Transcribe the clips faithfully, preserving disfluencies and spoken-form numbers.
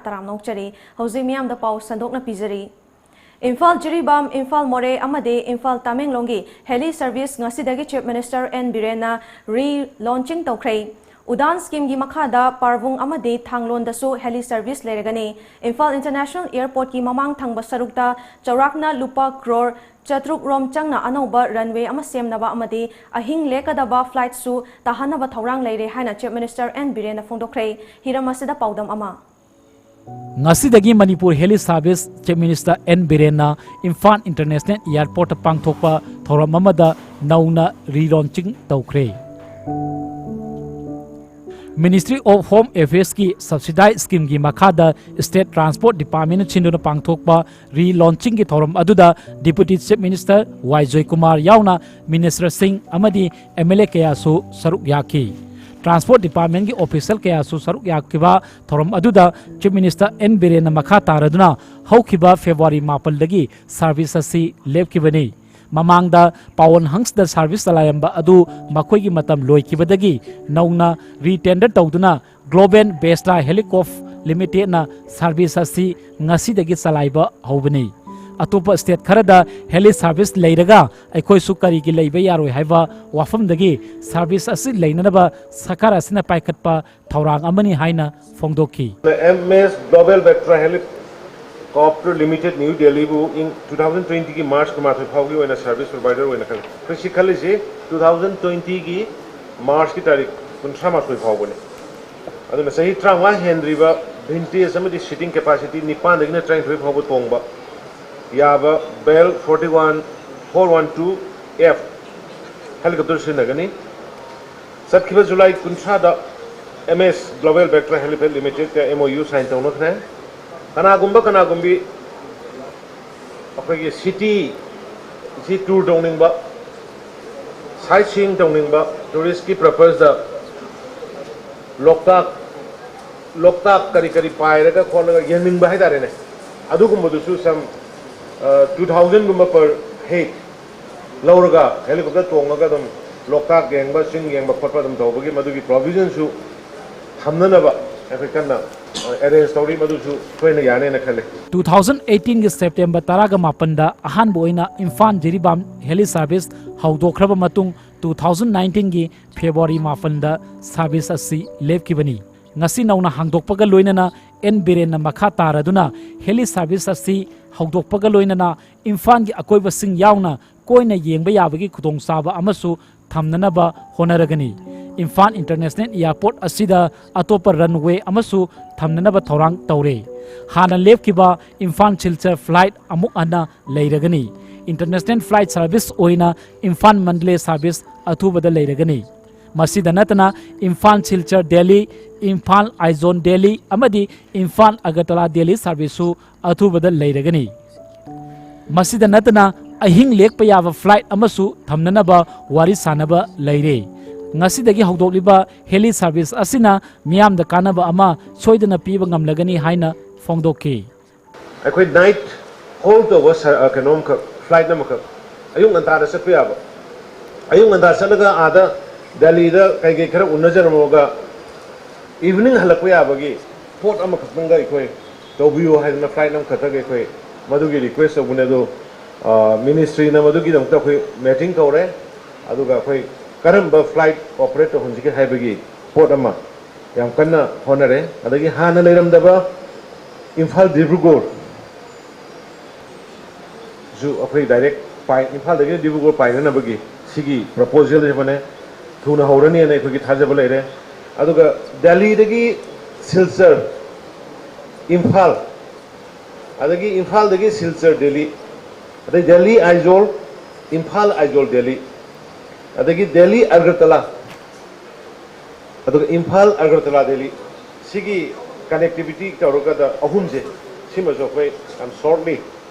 ꯇꯔꯥꯝꯅ ꯑꯣꯛꯆꯔꯤ꯫ ꯍꯧꯖꯤꯛ ꯃꯤꯌꯥꯝꯗ ꯄꯥꯎ ꯁꯟꯗꯣꯛꯅ ꯄꯤꯖꯔꯤ꯫ ꯏꯝꯐꯥꯜ ꯖꯤꯔꯤꯕꯥꯝ, ꯏꯝꯐꯥꯜ ꯃꯣꯔꯦ ꯑꯃꯗꯤ ꯏꯝꯐꯥꯜ ꯇꯃꯦꯡꯂꯣꯡꯒꯤ heli service ꯉꯁꯤꯗꯒꯤ Chief Minister N ꯕꯤꯔꯦꯟꯅ re-launching ꯇꯧꯈ꯭ꯔꯦ꯫ ꯎꯗꯥꯟ schemeꯒꯤ ꯃꯈꯥꯗ ꯄꯥꯔꯕꯨꯡ ꯑꯃꯗꯤ ꯊꯥꯡꯂꯣꯟꯗꯁꯨ heli service ꯂꯩꯔꯒꯅꯤ꯫ ꯏꯝꯐꯥꯜ International Airportꯀꯤ ꯃꯃꯥꯡ ꯊꯪꯕ ꯁꯔꯨꯛꯇ ꯆꯥꯎꯔꯥꯛꯅ ꯂꯨꯄꯥ ꯀ꯭ꯔꯣꯔ ꯆꯥꯇ꯭ꯔꯨꯛ ꯔꯣꯝ ꯆꯪꯅ ꯑꯅꯧꯕ runway ꯑꯃ ꯁꯦꯝꯅꯕ ꯑꯃꯗꯤ ꯑꯍꯤꯡ ꯂꯦꯛꯀꯗꯕ flightꯁꯨ ꯇꯥꯍꯟꯅꯕ ꯊꯧꯔꯥꯡ ꯂꯩꯔꯦ ꯍꯥꯏꯅ Chief Minister N ꯕꯤꯔꯦꯟꯅ ꯐꯣꯡꯗꯣꯛꯈ꯭ꯔꯦ꯫ ꯍꯤꯔꯝ ꯑꯁꯤꯗ ꯄꯥꯎꯗꯝ ꯑꯃ꯫ ꯉꯁꯤꯗꯒꯤ Manipur heli service Chief Minister N ꯕꯤꯔꯦꯟꯅ Imphal International Airportꯇ ꯄꯥꯡꯊꯣꯛꯄ ꯊꯧꯔꯝ ꯑꯃꯗ ꯅꯧꯅ re-launching ꯇꯧꯈ꯭ꯔꯦ꯫ Ministry of Home Affairsꯀꯤ subsidy schemeꯒꯤ ꯃꯈꯥꯗ State Transport Departmentꯅ ꯁꯤꯟꯗꯨꯅ ꯄꯥꯡꯊꯣꯛꯄ re-launchingꯒꯤ ꯊꯧꯔꯝ ꯑꯗꯨꯗ Deputy Chief Minister ꯋꯥꯏ ꯖꯣꯏꯀꯨꯃꯥꯔ ꯌꯥꯎꯅ ministerꯁꯤꯡ ꯑꯃꯗꯤ MLA ꯀꯌꯥꯁꯨ ꯁꯔꯨꯛ ꯌꯥꯈꯤ꯫ Transport Departmentꯀꯤ official ꯀꯌꯥꯁꯨ ꯁꯔꯨꯛ ꯌꯥꯈꯤꯕ ꯊꯧꯔꯝ ꯑꯗꯨꯗ Chief Minister N ꯕꯤꯔꯦꯟꯅ ꯃꯈꯥ ꯇꯥꯔꯗꯨꯅ ꯍꯧꯈꯤꯕ February ꯃꯥꯄꯜꯗꯒꯤ service ꯑꯁꯤ ꯂꯦꯞꯈꯤꯕꯅꯤ꯫ ꯃꯃꯥꯡꯗ Pawan Hans service ꯆꯂꯥꯏꯔꯝꯕ ꯑꯗꯨ ꯃꯈꯣꯏꯒꯤ ꯃꯇꯝ ꯂꯣꯏꯈꯤꯕꯗꯒꯤ ꯅꯧꯅ re-tender ꯇꯧꯗꯨꯅ Global Vestas Helicopter Limitedꯅ service ꯑꯁꯤ ꯉꯁꯤꯗꯒꯤ ꯆꯂꯥꯏꯕ ꯍꯧꯕꯅꯤ꯫ ꯑꯇꯣꯞꯄ state ꯈꯔꯗ heli service ꯂꯩꯔꯒ ꯑꯩꯈꯣꯏꯁꯨ ꯀꯔꯤꯒꯤ ꯂꯩꯕ ꯌꯥꯔꯣꯏ ꯍꯥꯏꯕ ꯋꯥꯐꯝꯗꯒꯤ service ꯑꯁꯤ ꯂꯩꯅꯅꯕ ꯁꯔꯀꯥꯔ ꯑꯁꯤꯅ ꯄꯥꯏꯈꯠꯄ ꯊꯧꯔꯥꯡ ꯑꯃꯅꯤ ꯍꯥꯏꯅ ꯐꯣꯡꯗꯣꯛꯈꯤ꯫ MS Global Vectra Helicopter Limited New Delhiꯕꯨ ꯏꯪ two thousand twentyꯒꯤ March ꯀꯨꯟꯃꯥꯊꯣꯏ ꯐꯥꯎꯒꯤ ꯑꯣꯏꯅ service provider ꯑꯣꯏꯅ ꯈꯜꯂꯤ꯫ ꯑꯩꯈꯣꯏ ꯁꯤ ꯈꯜꯂꯤꯁꯤ two thousand twentyꯒꯤ Marchꯀꯤ ꯇꯥꯔꯤꯛ ꯀꯨꯟꯊ꯭ꯔꯥ ꯃꯥꯊꯣꯏ ꯐꯥꯎꯕꯅꯤ꯫ ꯑꯗꯨꯅ ꯆꯍꯤ ꯇꯔꯥꯃꯉꯥ ꯍꯦꯟꯗ꯭ꯔꯤꯕ vintage ꯑꯃꯗꯤ seating capacity ꯅꯤꯄꯥꯟꯗꯒꯤꯅ ꯇꯔꯥꯅꯤꯊꯣꯏ ꯐꯥꯎꯕ ꯇꯣꯡꯕ ꯌꯥꯕ Bell forty one four one two F helicopter ꯁꯤꯖꯤꯟꯅꯒꯅꯤ꯫ ꯆꯠꯈꯤꯕ July ꯀꯨꯟꯊ꯭ꯔꯥꯗ MS Global Vectra Helipad Limitedꯀ MOU sign ꯇꯧꯅꯈ꯭ꯔꯦ꯫ ꯀꯅꯥꯒꯨꯝꯕ ꯀꯅꯥꯒꯨꯝꯕꯤ ꯑꯩꯈꯣꯏꯒꯤ city ꯁꯤ tour ꯇꯧꯅꯤꯡꯕ, sightseeing ꯇꯧꯅꯤꯡꯕ, touristꯀꯤ purposeꯇ ꯂꯣꯛꯇꯥꯛ, ꯂꯣꯛꯇꯥꯛ ꯀꯔꯤ ꯀꯔꯤ ꯄꯥꯏꯔꯒ ꯈꯣꯠꯂꯒ ꯌꯦꯡꯅꯤꯡꯕ ꯍꯥꯏꯇꯥꯔꯦꯅꯦ, ꯑꯗꯨꯒꯨꯝꯕꯗꯨꯁꯨ some two thousandꯒꯨꯝꯕ per head ꯂꯧꯔꯒ helicopter ꯇꯣꯡꯉꯒ ꯑꯗꯨꯝ ꯂꯣꯛꯇꯥꯛ ꯌꯦꯡꯕ, ꯆꯤꯡ ꯌꯦꯡꯕ ꯈꯣꯠꯄ ꯑꯗꯨꯝ ꯇꯧꯕꯒꯤ ꯃꯗꯨꯒꯤ provisionꯁꯨ ꯊꯝꯅꯅꯕ ꯑꯩꯈꯣꯏ ꯀꯟꯅ ꯑꯦꯔꯦꯟꯖ ꯇꯧꯔꯤ, ꯃꯗꯨꯁꯨ ꯁꯣꯏꯅ ꯌꯥꯅꯦꯅ ꯈꯜꯂꯤ꯫ ꯇꯨ ꯊꯥꯎꯖꯟ ꯑꯩꯠꯇꯤꯟꯒꯤ ꯁꯦꯞꯇꯦꯝꯕꯔ ꯇꯔꯥꯒ ꯃꯥꯄꯟꯗ ꯑꯍꯥꯟꯕ ꯑꯣꯏꯅ ꯏꯝꯐꯥꯜ ꯖꯤꯔꯤꯕꯥꯝ ꯍꯦꯂꯤ ꯁꯥꯔꯚꯤꯁ ꯍꯧꯗꯣꯛꯈ꯭ꯔꯕ ꯃꯇꯨꯡ, ꯇꯨ ꯊꯥꯎꯖꯟ ꯅꯥꯏꯟꯇꯤꯟꯒꯤ ꯐꯦꯕ꯭ꯔꯨꯋꯥꯔꯤ ꯃꯥꯄꯟꯗ ꯁꯥꯔꯚꯤꯁ ꯑꯁꯤ ꯂꯦꯞꯈꯤꯕꯅꯤ꯫ ꯉꯁꯤ ꯅꯧꯅ ꯍꯥꯡꯗꯣꯛꯄꯒ ꯂꯣꯏꯅꯅ ꯑꯦꯟ ꯕꯤꯔꯦꯟꯅ ꯃꯈꯥ ꯇꯥꯔꯗꯨꯅ ꯍꯦꯂꯤ ꯁꯥꯔꯚꯤꯁ ꯑꯁꯤ ꯍꯧꯗꯣꯛꯄꯒ ꯂꯣꯏꯅꯅ ꯏꯝꯐꯥꯜꯒꯤ ꯑꯀꯣꯏꯕꯁꯤꯡ ꯌꯥꯎꯅ ꯀꯣꯏꯅ ꯌꯦꯡꯕ ꯌꯥꯕꯒꯤ ꯈꯨꯗꯣꯡꯆꯥꯕ ꯑꯃꯁꯨ ꯊꯝꯅꯅꯕ ꯍꯣꯠꯅꯔꯒꯅꯤ꯫ ꯏꯝꯐꯥꯜ ꯏꯟꯇꯔꯅꯦꯁꯅꯦꯜ ꯑꯦꯌꯥꯔꯄꯣꯔꯠ ꯑꯁꯤꯗ ꯑꯇꯣꯞꯄ ꯔꯟꯋꯦ ꯑꯃꯁꯨ ꯊꯝꯅꯅꯕ ꯊꯧꯔꯥꯡ ꯇꯧꯔꯦ꯫ ꯍꯥꯟꯅ ꯂꯦꯞꯈꯤꯕ ꯏꯝꯐꯥꯜ ꯁꯤꯜꯆꯔ ꯐ꯭ꯂꯥꯏꯠ ꯑꯃꯨꯛ ꯍꯟꯅ ꯂꯩꯔꯒꯅꯤ꯫ ꯏꯟꯇꯔꯅꯦꯁꯅꯦꯜ ꯐ꯭ꯂꯥꯏꯠ ꯁꯥꯔꯚꯤꯁ ꯑꯣꯏꯅ ꯏꯝꯐꯥꯜ ꯃꯟꯗꯂꯦ ꯁꯥꯔꯚꯤꯁ ꯑꯊꯨꯕꯗ ꯂꯩꯔꯒꯅꯤ꯫ ꯃꯁꯤꯗ ꯅꯠꯇꯅ ꯏꯝꯐꯥꯜ ꯁꯤꯜꯆꯔ ꯗꯦꯜꯂꯤ, ꯏꯝꯐꯥꯜ ꯑꯥꯏꯖꯣꯜ ꯗꯦꯜꯂꯤ ꯑꯃꯗꯤ ꯏꯝꯐꯥꯜ ꯑꯒꯔꯇꯂꯥ ꯗꯦꯜꯂꯤ ꯁꯥꯔꯚꯤꯁꯁꯨ ꯑꯊꯨꯕꯗ ꯂꯩꯔꯒꯅꯤ꯫ ꯃꯁꯤꯗ ꯅꯠꯇꯅ ꯑꯍꯤꯡ ꯂꯦꯛꯄ ꯌꯥꯕ ꯐ꯭ꯂꯥꯏꯠ ꯑꯃꯁꯨ ꯊꯝꯅꯅꯕ ꯋꯥꯔꯤ ꯁꯥꯅꯕ ꯂꯩꯔꯦ꯫ ꯉꯁꯤꯗꯒꯤ ꯍꯧꯗꯣꯛꯂꯤꯕ ꯍꯦꯂꯤ ꯁꯥꯔꯚꯤꯁ ꯑꯁꯤꯅ ꯃꯤꯌꯥꯝꯗ ꯀꯥꯟꯅꯕ ꯑꯃ ꯁꯣꯏꯗꯅ ꯄꯤꯕ ꯉꯝꯂꯒꯅꯤ ꯍꯥꯏꯅ ꯐꯣꯡꯗꯣꯛꯈꯤ꯫ ꯑꯩꯈꯣꯏ ꯅꯥꯏꯠ ꯍꯣꯜ ꯇꯧꯕ ꯁ-, ꯑ, ꯀꯩꯅꯣꯝꯈꯛ, ꯐ꯭ꯂꯥꯏꯠ ꯑꯃꯈꯛ ꯑꯌꯨꯛ ꯉꯟꯇꯥꯗ ꯆꯠꯄ ꯌꯥꯕ, ꯑꯌꯨꯛ ꯉꯟꯇꯥ ꯆꯠꯂꯒ ꯑꯥꯗ ꯗꯦꯜꯂꯤꯗ ꯀꯩꯀꯩ ꯈꯔ ꯎꯅꯖꯔꯝꯃꯒ ꯏꯚꯤꯅꯤꯡ ꯍꯜꯂꯛꯄ ꯌꯥꯕꯒꯤ ꯄꯣꯠ ꯑꯃꯈꯛꯇꯪꯒ ꯑꯩꯈꯣꯏ ꯇꯧꯕꯤꯌꯨ ꯍꯥꯏꯗꯅ ꯐ꯭ꯂꯥꯏꯠ ꯑꯃꯈꯛꯇꯒ ꯑꯩꯈꯣꯏ ꯃꯗꯨꯒꯤ ꯔꯤꯀ꯭ꯋꯦꯁ ꯇꯧꯕꯅꯦ꯫ ꯑꯗꯣ, ꯑ, ꯃꯤꯅꯤꯁꯇ꯭ꯔꯤꯅ ꯃꯗꯨꯒꯤꯗꯃꯛꯇ ꯑꯩꯈꯣꯏ ꯃꯤꯇꯤꯡ ꯀꯧꯔꯦ꯫ ꯑꯗꯨꯒ ꯑꯩꯈꯣꯏ ꯀꯔꯝꯕ ꯐ꯭ꯂꯥꯏꯠ ꯑꯣꯄꯔꯦꯠ ꯇꯧꯍꯟꯁꯤꯒꯦ ꯍꯥꯏꯕꯒꯤ ꯄꯣꯠ ꯑꯃ ꯌꯥꯝ ꯀꯟꯅ ꯍꯣꯠꯅꯔꯦ꯫ ꯑꯗꯒꯤ ꯍꯥꯟꯅ ꯂꯩꯔꯝꯗꯕ ꯏꯝꯐꯥꯜ ꯗꯤꯕ꯭ꯔꯨꯒꯔ ꯁꯨ ꯑꯩꯈꯣꯏ ꯗꯥꯏꯔꯦꯛ ꯄꯥꯏ-, ꯏꯝꯐꯥꯜꯗꯒꯤ ꯗꯤꯕ꯭ꯔꯨꯒꯔ ꯄꯥꯏꯅꯅꯕꯒꯤ ꯁꯤꯒꯤ ꯄ꯭ꯔꯄꯣꯖꯦꯜ ꯑꯃꯅꯦ꯫ ꯊꯨꯅ ꯍꯧꯔꯅꯤꯅ ꯑꯩꯈꯣꯏꯒꯤ ꯊꯥꯖꯕ ꯂꯩꯔꯦ꯫ ꯑꯗꯨꯒ ꯗꯦꯜꯂꯤꯗꯒꯤ ꯁꯤꯜꯆꯔ, ꯏꯝꯐꯥꯜ, ꯑꯗꯒꯤ ꯏꯝꯐꯥꯜꯗꯒꯤ ꯁꯤꯜꯆꯔ ꯗꯦꯜꯂꯤ, ꯑꯗꯩ ꯗꯦꯜꯂꯤ ꯑꯥꯏꯖꯣꯜ, ꯏꯝꯐꯥꯜ ꯑꯥꯏꯖꯣꯜ ꯗꯦꯜꯂꯤ, ꯑꯗꯒꯤ ꯗꯦꯜꯂꯤ ꯑꯒꯔꯇꯂꯥ, ꯑꯗꯨꯒ ꯏꯝꯐꯥꯜ ꯑꯒꯔꯇꯂꯥ ꯗꯦꯜꯂꯤ, ꯁꯤꯒꯤ ꯀꯅꯦꯛꯇꯤꯚꯤꯇꯤ ꯇꯧꯔꯒꯗ ꯑꯍꯨꯝꯁꯦ, ꯁꯤꯃꯁꯨ ꯑꯩꯈꯣꯏ ꯌꯥꯝ ꯁꯣꯔꯠꯂꯤ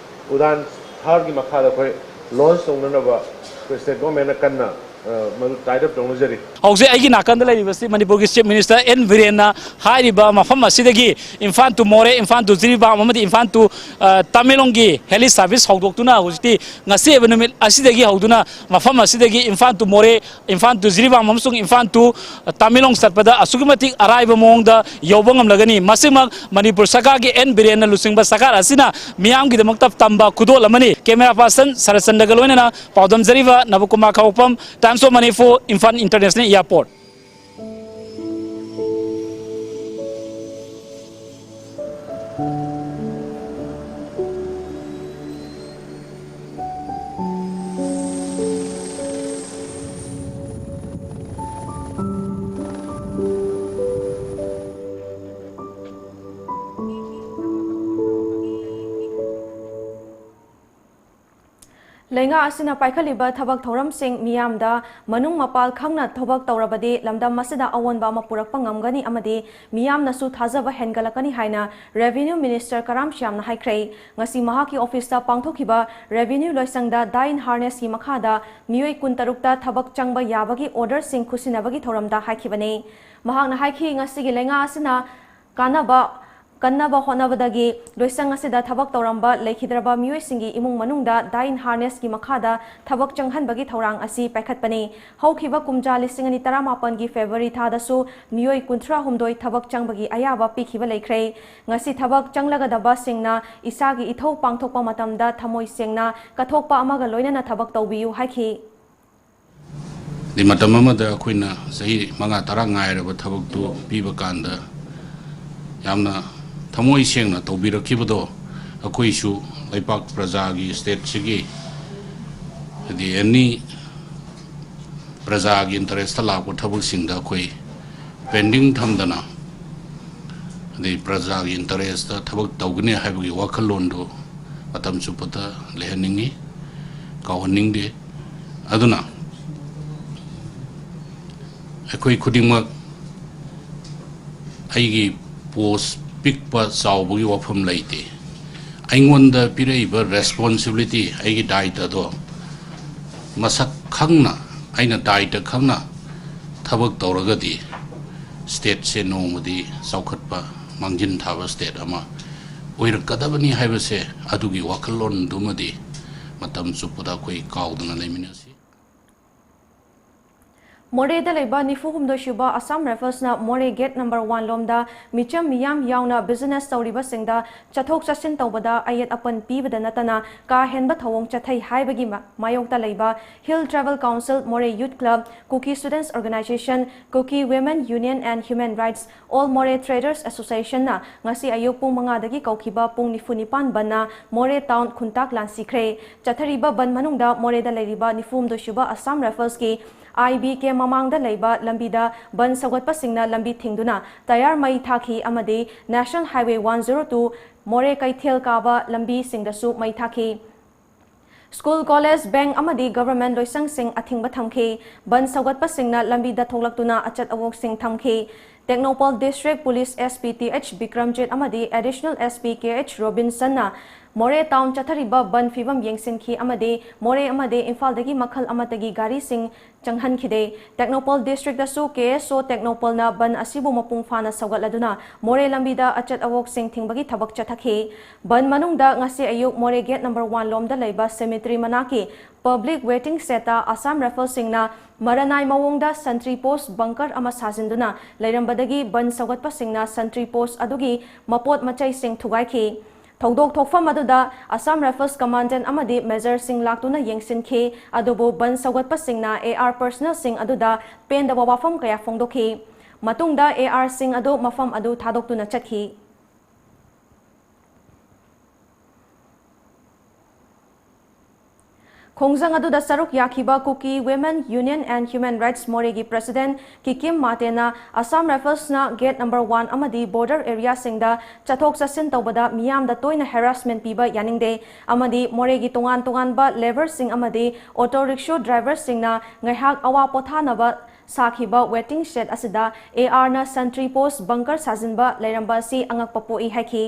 ꯎꯗꯥꯟ ꯊꯥꯔꯒꯤ ꯃꯈꯥꯗ ꯑꯩꯈꯣꯏ ꯂꯣꯟꯆ ꯇꯧꯅꯅꯕ ꯑꯩꯈꯣꯏ ꯁ꯭ꯇꯦꯠ ꯒꯣꯔꯃꯦꯟꯅ ꯀꯟꯅ ꯑ, ꯃꯗꯨ ꯇꯥꯏꯠ ꯑꯞ ꯇꯧꯅꯖꯔꯤ꯫ ꯍꯧꯖꯤꯛ ꯑꯩꯒꯤ ꯅꯥꯀꯟꯗ ꯂꯩꯔꯤꯕꯁꯤ ꯃꯅꯤꯄꯨꯔꯒꯤ ꯆꯤꯐ ꯃꯤꯅꯤꯁꯇꯔ ꯑꯦꯟ ꯕꯤꯔꯦꯟꯅ ꯍꯥꯏꯔꯤꯕ ꯃꯐꯝ ꯑꯁꯤꯗꯒꯤ ꯏꯝꯐꯥꯜ ꯇꯨ ꯃꯣꯔꯦ, ꯏꯝꯐꯥꯜ ꯇꯨ ꯖꯤꯔꯤꯕꯥꯝ ꯑꯃꯗꯤ ꯏꯝꯐꯥꯜ ꯇꯨ, ꯑ, ꯇꯃꯦꯡꯂꯣꯡꯒꯤ ꯍꯦꯂꯤ ꯁꯥꯔꯚꯤꯁ ꯍꯧꯗꯣꯛꯇꯨꯅ ꯍꯧꯖꯤꯛꯇꯤ ꯉꯁꯤ ꯑꯣꯏꯕ ꯅꯨꯃꯤꯠ ꯑꯁꯤꯗꯒꯤ ꯍꯧꯗꯨꯅ ꯃꯐꯝ ꯑꯁꯤꯗꯒꯤ ꯏꯝꯐꯥꯜ ꯇꯨ ꯃꯣꯔꯦ, ꯏꯝꯐꯥꯜ ꯇꯨ ꯖꯤꯔꯤꯕꯥꯝ ꯑꯃꯁꯨꯡ ꯏꯝꯐꯥꯜ ꯇꯨ ꯇꯃꯦꯡꯂꯣꯡ ꯆꯠꯄꯗ ꯑꯁꯨꯛꯀꯤ ꯃꯇꯤꯛ ꯑꯔꯥꯏꯕ ꯃꯑꯣꯡꯗ ꯌꯧꯕ ꯉꯝꯂꯒꯅꯤ꯫ ꯃꯁꯤꯃꯛ ꯃꯅꯤꯄꯨꯔ ꯁꯔꯀꯥꯔꯒꯤ ꯑꯦꯟ ꯕꯤꯔꯦꯟꯅ ꯂꯨꯆꯤꯡꯕ ꯁꯔꯀꯥꯔ ꯑꯁꯤꯅ ꯃꯤꯌꯥꯝꯒꯤꯗꯃꯛꯇ ꯇꯝꯕ ꯈꯨꯗꯣꯜ ꯑꯃꯅꯤ꯫ ꯀꯦꯃꯦꯔꯥ ꯄꯥꯔꯁꯟ ꯁꯔꯠꯆꯟꯗ꯭ꯔꯒ ꯂꯣꯏꯅꯅ ꯄꯥꯎꯗꯝꯖꯔꯤꯕ ꯅꯕꯀꯨꯃꯥꯔ ꯈꯥꯕꯣꯛꯐꯝ, Times of Manipur, Imphal International Airport꯫ ꯂꯩꯉꯥꯛ ꯑꯁꯤꯅ ꯄꯥꯏꯈꯠꯂꯤꯕ ꯊꯕꯛ ꯊꯧꯔꯝꯁꯤꯡ ꯃꯤꯌꯥꯝꯗ ꯃꯅꯨꯡ ꯃꯄꯥꯜ ꯈꯪꯅ ꯊꯕꯛ ꯇꯧꯔꯕꯗꯤ ꯂꯝꯗꯝ ꯑꯁꯤꯗ ꯑꯑꯣꯟꯕ ꯑꯃ ꯄꯨꯔꯛꯄ ꯉꯝꯒꯅꯤ ꯑꯃꯗꯤ ꯃꯤꯌꯥꯝꯅꯁꯨ ꯊꯥꯖꯕ ꯍꯦꯟꯒꯠꯂꯛꯀꯅꯤ ꯍꯥꯏꯅ Revenue Minister ꯀꯔꯥꯝ ꯁ꯭ꯌꯥꯝꯅ ꯍꯥꯏꯈ꯭ꯔꯦ꯫ ꯉꯁꯤ ꯃꯍꯥꯛꯀꯤ ꯑꯣꯐꯤꯁꯇ ꯄꯥꯡꯊꯣꯛꯈꯤꯕ Revenue ꯂꯣꯏꯁꯪꯗ Die in Harnessꯀꯤ ꯃꯈꯥꯗ ꯃꯤꯑꯣꯏ ꯀꯨꯟꯇꯔꯨꯛꯇ ꯊꯕꯛ ꯆꯪꯕ ꯌꯥꯕꯒꯤ orderꯁꯤꯡ ꯈꯨꯠꯁꯤꯟꯅꯕꯒꯤ ꯊꯧꯔꯝꯗ ꯍꯥꯏꯈꯤꯕꯅꯤ꯫ ꯃꯍꯥꯛꯅ ꯍꯥꯏꯈꯤ, ꯉꯁꯤꯒꯤ ꯂꯩꯉꯥꯛ ꯑꯁꯤꯅ ꯀꯥꯟꯅꯕ ꯀꯟꯅꯕ ꯍꯣꯠꯅꯕꯗꯒꯤ ꯂꯣꯏꯁꯪ ꯑꯁꯤꯗ ꯊꯕꯛ ꯇꯧꯔꯝꯕ ꯂꯩꯈꯤꯗ꯭ꯔꯕ ꯃꯤꯑꯣꯏꯁꯤꯡꯒꯤ ꯏꯃꯨꯡ ꯃꯅꯨꯡꯗ Die in Harnessꯀꯤ ꯃꯈꯥꯗ ꯊꯕꯛ ꯆꯪꯍꯟꯕꯒꯤ ꯊꯧꯔꯥꯡ ꯑꯁꯤ ꯄꯥꯏꯈꯠꯄꯅꯤ꯫ ꯍꯧꯈꯤꯕ ꯀꯨꯝꯖꯥ ꯂꯤꯁꯤꯡ ꯑꯅꯤ ꯇꯔꯥꯃꯥꯄꯟꯒꯤ February ꯊꯥꯗꯁꯨ ꯃꯤꯑꯣꯏ ꯀꯨꯟꯊ꯭ꯔꯥꯍꯨꯝꯗꯣꯏ ꯊꯕꯛ ꯆꯪꯕꯒꯤ ꯑꯌꯥꯕ ꯄꯤꯈꯤꯕ ꯂꯩꯈ꯭ꯔꯦ꯫ ꯉꯁꯤ ꯊꯕꯛ ꯆꯪꯂꯒꯗꯕꯁꯤꯡꯅ ꯏꯁꯥꯒꯤ ꯏꯊꯧ ꯄꯥꯡꯊꯣꯛꯄ ꯃꯇꯝꯗ ꯊꯃꯣꯏ ꯁꯦꯡꯅ ꯀꯠꯊꯣꯛꯄ ꯑꯃꯒ ꯂꯣꯏꯅꯅ ꯊꯕꯛ ꯇꯧꯕꯤꯌꯨ ꯍꯥꯏꯈꯤ꯫ ꯑꯗꯩ ꯃꯇꯝ ꯑꯃꯗ ꯑꯩꯈꯣꯏꯅ ꯆꯍꯤ ꯃꯉꯥ ꯇꯔꯥ ꯉꯥꯏꯔꯕ ꯊꯕꯛꯇꯨ ꯄꯤꯕ ꯀꯥꯟꯗ ꯌꯥꯝꯅ ꯊꯃꯣꯏ ꯁꯦꯡꯅ ꯇꯧꯕꯤꯔꯛꯈꯤꯕꯗꯣ, ꯑꯩꯈꯣꯏꯁꯨ ꯂꯩꯄꯥꯛ ꯄ꯭ꯔꯖꯥꯒꯤ, ꯁ꯭ꯇꯦꯠꯁꯤꯒꯤ, ꯍꯥꯏꯗꯤ ꯑꯦꯅꯤ ꯄ꯭ꯔꯖꯥꯒꯤ ꯏꯟꯇꯔꯦꯁꯇ ꯂꯥꯛꯄ ꯊꯕꯛꯁꯤꯡꯗ ꯑꯩꯈꯣꯏ ꯄꯦꯟꯗꯤꯡ ꯊꯝꯗꯅ, ꯑꯗꯩ ꯄ꯭ꯔꯖꯥꯒꯤ ꯏꯟꯇꯔꯦꯁꯇ ꯊꯕꯛ ꯇꯧꯒꯅꯤ ꯍꯥꯏꯕꯒꯤ ꯋꯥꯈꯜꯂꯣꯟꯗꯨ ꯃꯇꯝ ꯆꯨꯞꯄꯗ ꯂꯩꯍꯟꯅꯤꯡꯉꯤ, ꯀꯥꯎꯍꯟꯅꯤꯡꯗꯦ꯫ ꯑꯗꯨꯅ ꯑꯩꯈꯣꯏ ꯈꯨꯗꯤꯡꯃꯛ ꯑꯩꯒꯤ ꯄꯣꯁ ꯄꯤꯛꯄ ꯆꯥꯎꯕꯒꯤ ꯋꯥꯐꯝ ꯂꯩꯇꯦ꯫ ꯑꯩꯉꯣꯟꯗ ꯄꯤꯔꯛꯏꯕ ꯔꯦꯁꯄꯣꯟꯁꯤꯕꯤꯂꯤꯇꯤ, ꯑꯩꯒꯤ ꯗꯥꯏꯇꯗꯣ ꯃꯁꯛ ꯈꯪꯅ ꯑꯩꯅ ꯗꯥꯏꯇ ꯈꯪꯅ ꯊꯕꯛ ꯇꯧꯔꯒꯗꯤ ꯁ꯭ꯇꯦꯠꯁꯦ ꯅꯣꯡꯃꯗꯤ ꯆꯥꯎꯈꯠꯄ, ꯃꯥꯡꯖꯤꯟ ꯊꯥꯕ ꯁ꯭ꯇꯦꯠ ꯑꯃ ꯑꯣꯏꯔꯛꯀꯗꯕꯅꯤ ꯍꯥꯏꯕꯁꯦ, ꯑꯗꯨꯒꯤ ꯋꯥꯈꯜꯂꯣꯟꯗꯨꯃꯗꯤ ꯃꯇꯝ ꯆꯨꯞꯄꯗ ꯑꯩꯈꯣꯏ ꯀꯥꯎꯗꯅ ꯂꯩꯃꯤꯟꯅꯁꯤ꯫ ꯃꯣꯔꯦꯗ ꯂꯩꯕ ꯅꯤꯐꯨ ꯍꯨꯝꯗꯣꯏ ꯁꯨꯕ ꯑꯁꯥꯝ ꯔꯥꯏꯐꯜꯁꯅ ꯃꯣꯔꯦ ꯒꯦꯠ ꯅꯝꯕꯔ ꯋꯥꯟ ꯂꯣꯝꯗ ꯃꯤꯆꯝ ꯃꯤꯌꯥꯝ ꯌꯥꯎꯅ ꯕꯤꯖꯤꯅꯦꯁ ꯇꯧꯔꯤꯕꯁꯤꯡꯗ ꯆꯠꯊꯣꯛ ꯆꯠꯁꯤꯟ ꯇꯧꯕꯗ ꯑꯌꯦꯠ ꯑꯄꯟ ꯄꯤꯕꯗ ꯅꯠꯇꯅ ꯀꯥ ꯍꯦꯟꯕ ꯊꯧꯑꯣꯡ ꯆꯠꯊꯩ ꯍꯥꯏꯕꯒꯤ ꯃꯥꯌꯣꯛꯇ ꯂꯩꯕ Hill Tribal Council, Moreh Youth Club, Kuki Students Organisation, Kuki Women Union and Human Rights, All Moreh Traders Associationꯅ ꯉꯁꯤ ꯑꯌꯨꯛ ꯄꯨꯡ ꯃꯉꯥꯗꯒꯤ ꯀꯧꯈꯤꯕ ꯄꯨꯡ ꯅꯤꯐꯨ ꯅꯤꯄꯥꯟ ꯕꯟꯅ ꯃꯣꯔꯦ ꯇꯥꯎꯟ ꯈꯨꯟꯇꯥꯛ ꯂꯥꯟꯁꯤꯈ꯭ꯔꯦ꯫ ꯆꯠꯊꯔꯤꯕ ꯕꯟ ꯃꯅꯨꯡꯗ ꯃꯣꯔꯦꯗ ꯂꯩꯔꯤꯕ ꯅꯤꯐꯨ ꯍꯨꯝꯗꯣꯏ ꯁꯨꯕ ꯑꯁꯥꯝ ꯔꯥꯏꯐꯜꯁꯀꯤ IB camp ꯃꯃꯥꯡꯗ ꯂꯩꯕ ꯂꯝꯕꯤꯗ ꯕꯟ ꯁꯧꯒꯠꯄꯁꯤꯡꯅ ꯂꯝꯕꯤ ꯊꯤꯡꯗꯨꯅ ꯇꯌꯥꯔ ꯃꯩ ꯊꯥꯈꯤ ꯑꯃꯗꯤ National Highway one zero two ꯃꯣꯔꯦ ꯀꯩꯊꯦꯜ ꯀꯥꯕ ꯂꯝꯕꯤꯁꯤꯡꯗꯁꯨ ꯃꯩ ꯊꯥꯈꯤ꯫ ꯁ꯭ꯀꯨꯜ, ꯀꯣꯂꯦꯖ, ꯕꯦꯡꯛ ꯑꯃꯗꯤ ꯒꯚꯔꯟꯃꯦꯟꯠ ꯂꯣꯏꯁꯪꯁꯤꯡ ꯑꯊꯤꯡꯕ ꯊꯝꯈꯤ꯫ ꯕꯟ ꯁꯧꯒꯠꯄꯁꯤꯡꯅ ꯂꯝꯕꯤꯗ ꯊꯣꯛꯂꯛꯇꯨꯅ ꯑꯆꯠ ꯑꯋꯣꯛꯁꯤꯡ ꯊꯝꯈꯤ꯫ Tengnoupal District Police SP Th Bikramjit ꯑꯃꯗꯤ Additional SP Kh Robinsonꯅ ꯃꯣꯔꯦ ꯇꯥꯎꯟ ꯆꯠꯊꯔꯤꯕ ꯕꯟ ꯐꯤꯚꯝ ꯌꯦꯡꯁꯤꯟꯈꯤ ꯑꯃꯗꯤ ꯃꯣꯔꯦ ꯑꯃꯗꯤ ꯏꯝꯐꯥꯜꯗꯒꯤ ꯃꯈꯜ ꯑꯃꯠꯇꯒꯤ ꯒꯥꯔꯤꯁꯤꯡ ꯆꯪꯍꯟꯈꯤꯗꯦ꯫ ꯇꯦꯡꯅꯧꯄꯜ ꯗꯤꯁꯇ꯭ꯔꯤꯛꯇꯁꯨ KSO ꯇꯦꯡꯅꯧꯄꯜꯅ ꯕꯟ ꯑꯁꯤꯕꯨ ꯃꯄꯨꯡ ꯐꯥꯅ ꯁꯧꯒꯠꯂꯗꯨꯅ ꯃꯣꯔꯦ ꯂꯝꯕꯤꯗ ꯑꯆꯠ ꯑꯋꯣꯛꯁꯤꯡ ꯊꯤꯡꯕꯒꯤ ꯊꯕꯛ ꯆꯠꯊꯈꯤ꯫ ꯕꯟ ꯃꯅꯨꯡꯗ ꯉꯁꯤ ꯑꯌꯨꯛ ꯃꯣꯔꯦ ꯒꯦꯠ ꯅꯝꯕꯔ ꯋꯥꯟ ꯂꯣꯝꯗ ꯂꯩꯕ cemetery ꯃꯅꯥꯛꯀꯤ ꯄꯕ꯭ꯂꯤꯛ ꯋꯦꯇꯤꯡ ꯁꯦꯗꯇ ꯑꯁꯥꯝ ꯔꯥꯏꯐꯜꯁꯤꯡꯅ ꯃꯔꯅꯥꯏ ꯃꯑꯣꯡꯗ ꯁꯟꯇ꯭ꯔꯤ ꯄꯣꯁ ꯕꯪꯀꯔ ꯑꯃ ꯁꯥꯖꯤꯟꯗꯨꯅ ꯂꯩꯔꯝꯕꯗꯒꯤ ꯕꯟ ꯁꯧꯒꯠꯄꯁꯤꯡꯅ ꯁꯟꯇ꯭ꯔꯤ ꯄꯣꯁ ꯑꯗꯨꯒꯤ ꯃꯄꯣꯠ ꯃꯆꯩꯁꯤꯡ ꯊꯨꯒꯥꯏꯈꯤ꯫ ꯊꯧꯗꯣꯛ ꯊꯣꯛꯐꯝ ꯑꯗꯨꯗ ꯑꯁꯥꯝ ꯔꯥꯏꯐꯜꯁ ꯀꯃꯥꯟꯗꯦꯟꯠ ꯑꯃꯗꯤ ꯃꯦꯖꯔꯁꯤꯡ ꯂꯥꯛꯇꯨꯅ ꯌꯦꯡꯁꯤꯟꯈꯤ꯫ ꯑꯗꯨꯕꯨ ꯕꯟ ꯁꯧꯒꯠꯄꯁꯤꯡꯅ AR ꯄꯔꯁꯅꯦꯜꯁꯤꯡ ꯑꯗꯨꯗ ꯄꯦꯟꯗꯕ ꯋꯥꯐꯝ ꯀꯌꯥ ꯐꯣꯡꯗꯣꯛꯈꯤ꯫ ꯃꯇꯨꯡꯗ ARꯁꯤꯡ ꯑꯗꯨ ꯃꯐꯝ ꯑꯗꯨ ꯊꯥꯗꯣꯛꯇꯨꯅ ꯆꯠꯈꯤ꯫ ꯈꯣꯡꯖꯪ ꯑꯗꯨꯗ ꯁꯔꯨꯛ ꯌꯥꯈꯤꯕ Kuki Women Union and Human Rights ꯃꯣꯔꯦꯒꯤ ꯄ꯭ꯔꯁꯤꯗꯦꯟꯠ ꯀꯤꯀꯤꯝ ꯃꯥꯇꯦꯅ ꯑꯁꯥꯝ ꯔꯥꯏꯐꯜꯁꯅ ꯒꯦꯠ ꯅꯝꯕꯔ ꯋꯥꯟ ꯑꯃꯗꯤ ꯕꯣꯔꯗꯔ ꯑꯦꯔꯤꯌꯥꯁꯤꯡꯗ ꯆꯠꯊꯣꯛ ꯆꯠꯁꯤꯟ ꯇꯧꯕꯗ ꯃꯤꯌꯥꯝꯗ ꯇꯣꯏꯅ ꯍꯦꯔꯥꯁꯃꯦꯟꯠ ꯄꯤꯕ ꯌꯥꯅꯤꯡꯗꯦ ꯑꯃꯗꯤ ꯃꯣꯔꯦꯒꯤ ꯇꯣꯉꯥꯟ ꯇꯣꯉꯥꯟꯕ ꯂꯦꯕꯔꯁꯤꯡ ꯑꯃꯗꯤ ꯑꯣꯇꯣ ꯔꯤꯛꯁꯣ ꯗ꯭ꯔꯥꯏꯚꯔꯁꯤꯡꯅ ꯉꯥꯏꯍꯥꯛ ꯑꯋꯥ ꯄꯣꯊꯥꯅꯕ ꯁꯥꯈꯤꯕ ꯋꯦꯇꯤꯡ ꯁꯦꯗ ꯑꯁꯤꯗ ARꯅ ꯁꯟꯇ꯭ꯔꯤ ꯄꯣꯁ ꯕꯪꯀꯔ ꯁꯥꯖꯤꯟꯕ ꯂꯩꯔꯝꯕ ꯑꯁꯤ ꯑꯉꯛꯄ ꯄꯣꯛꯏ ꯍꯥꯏꯈꯤ꯫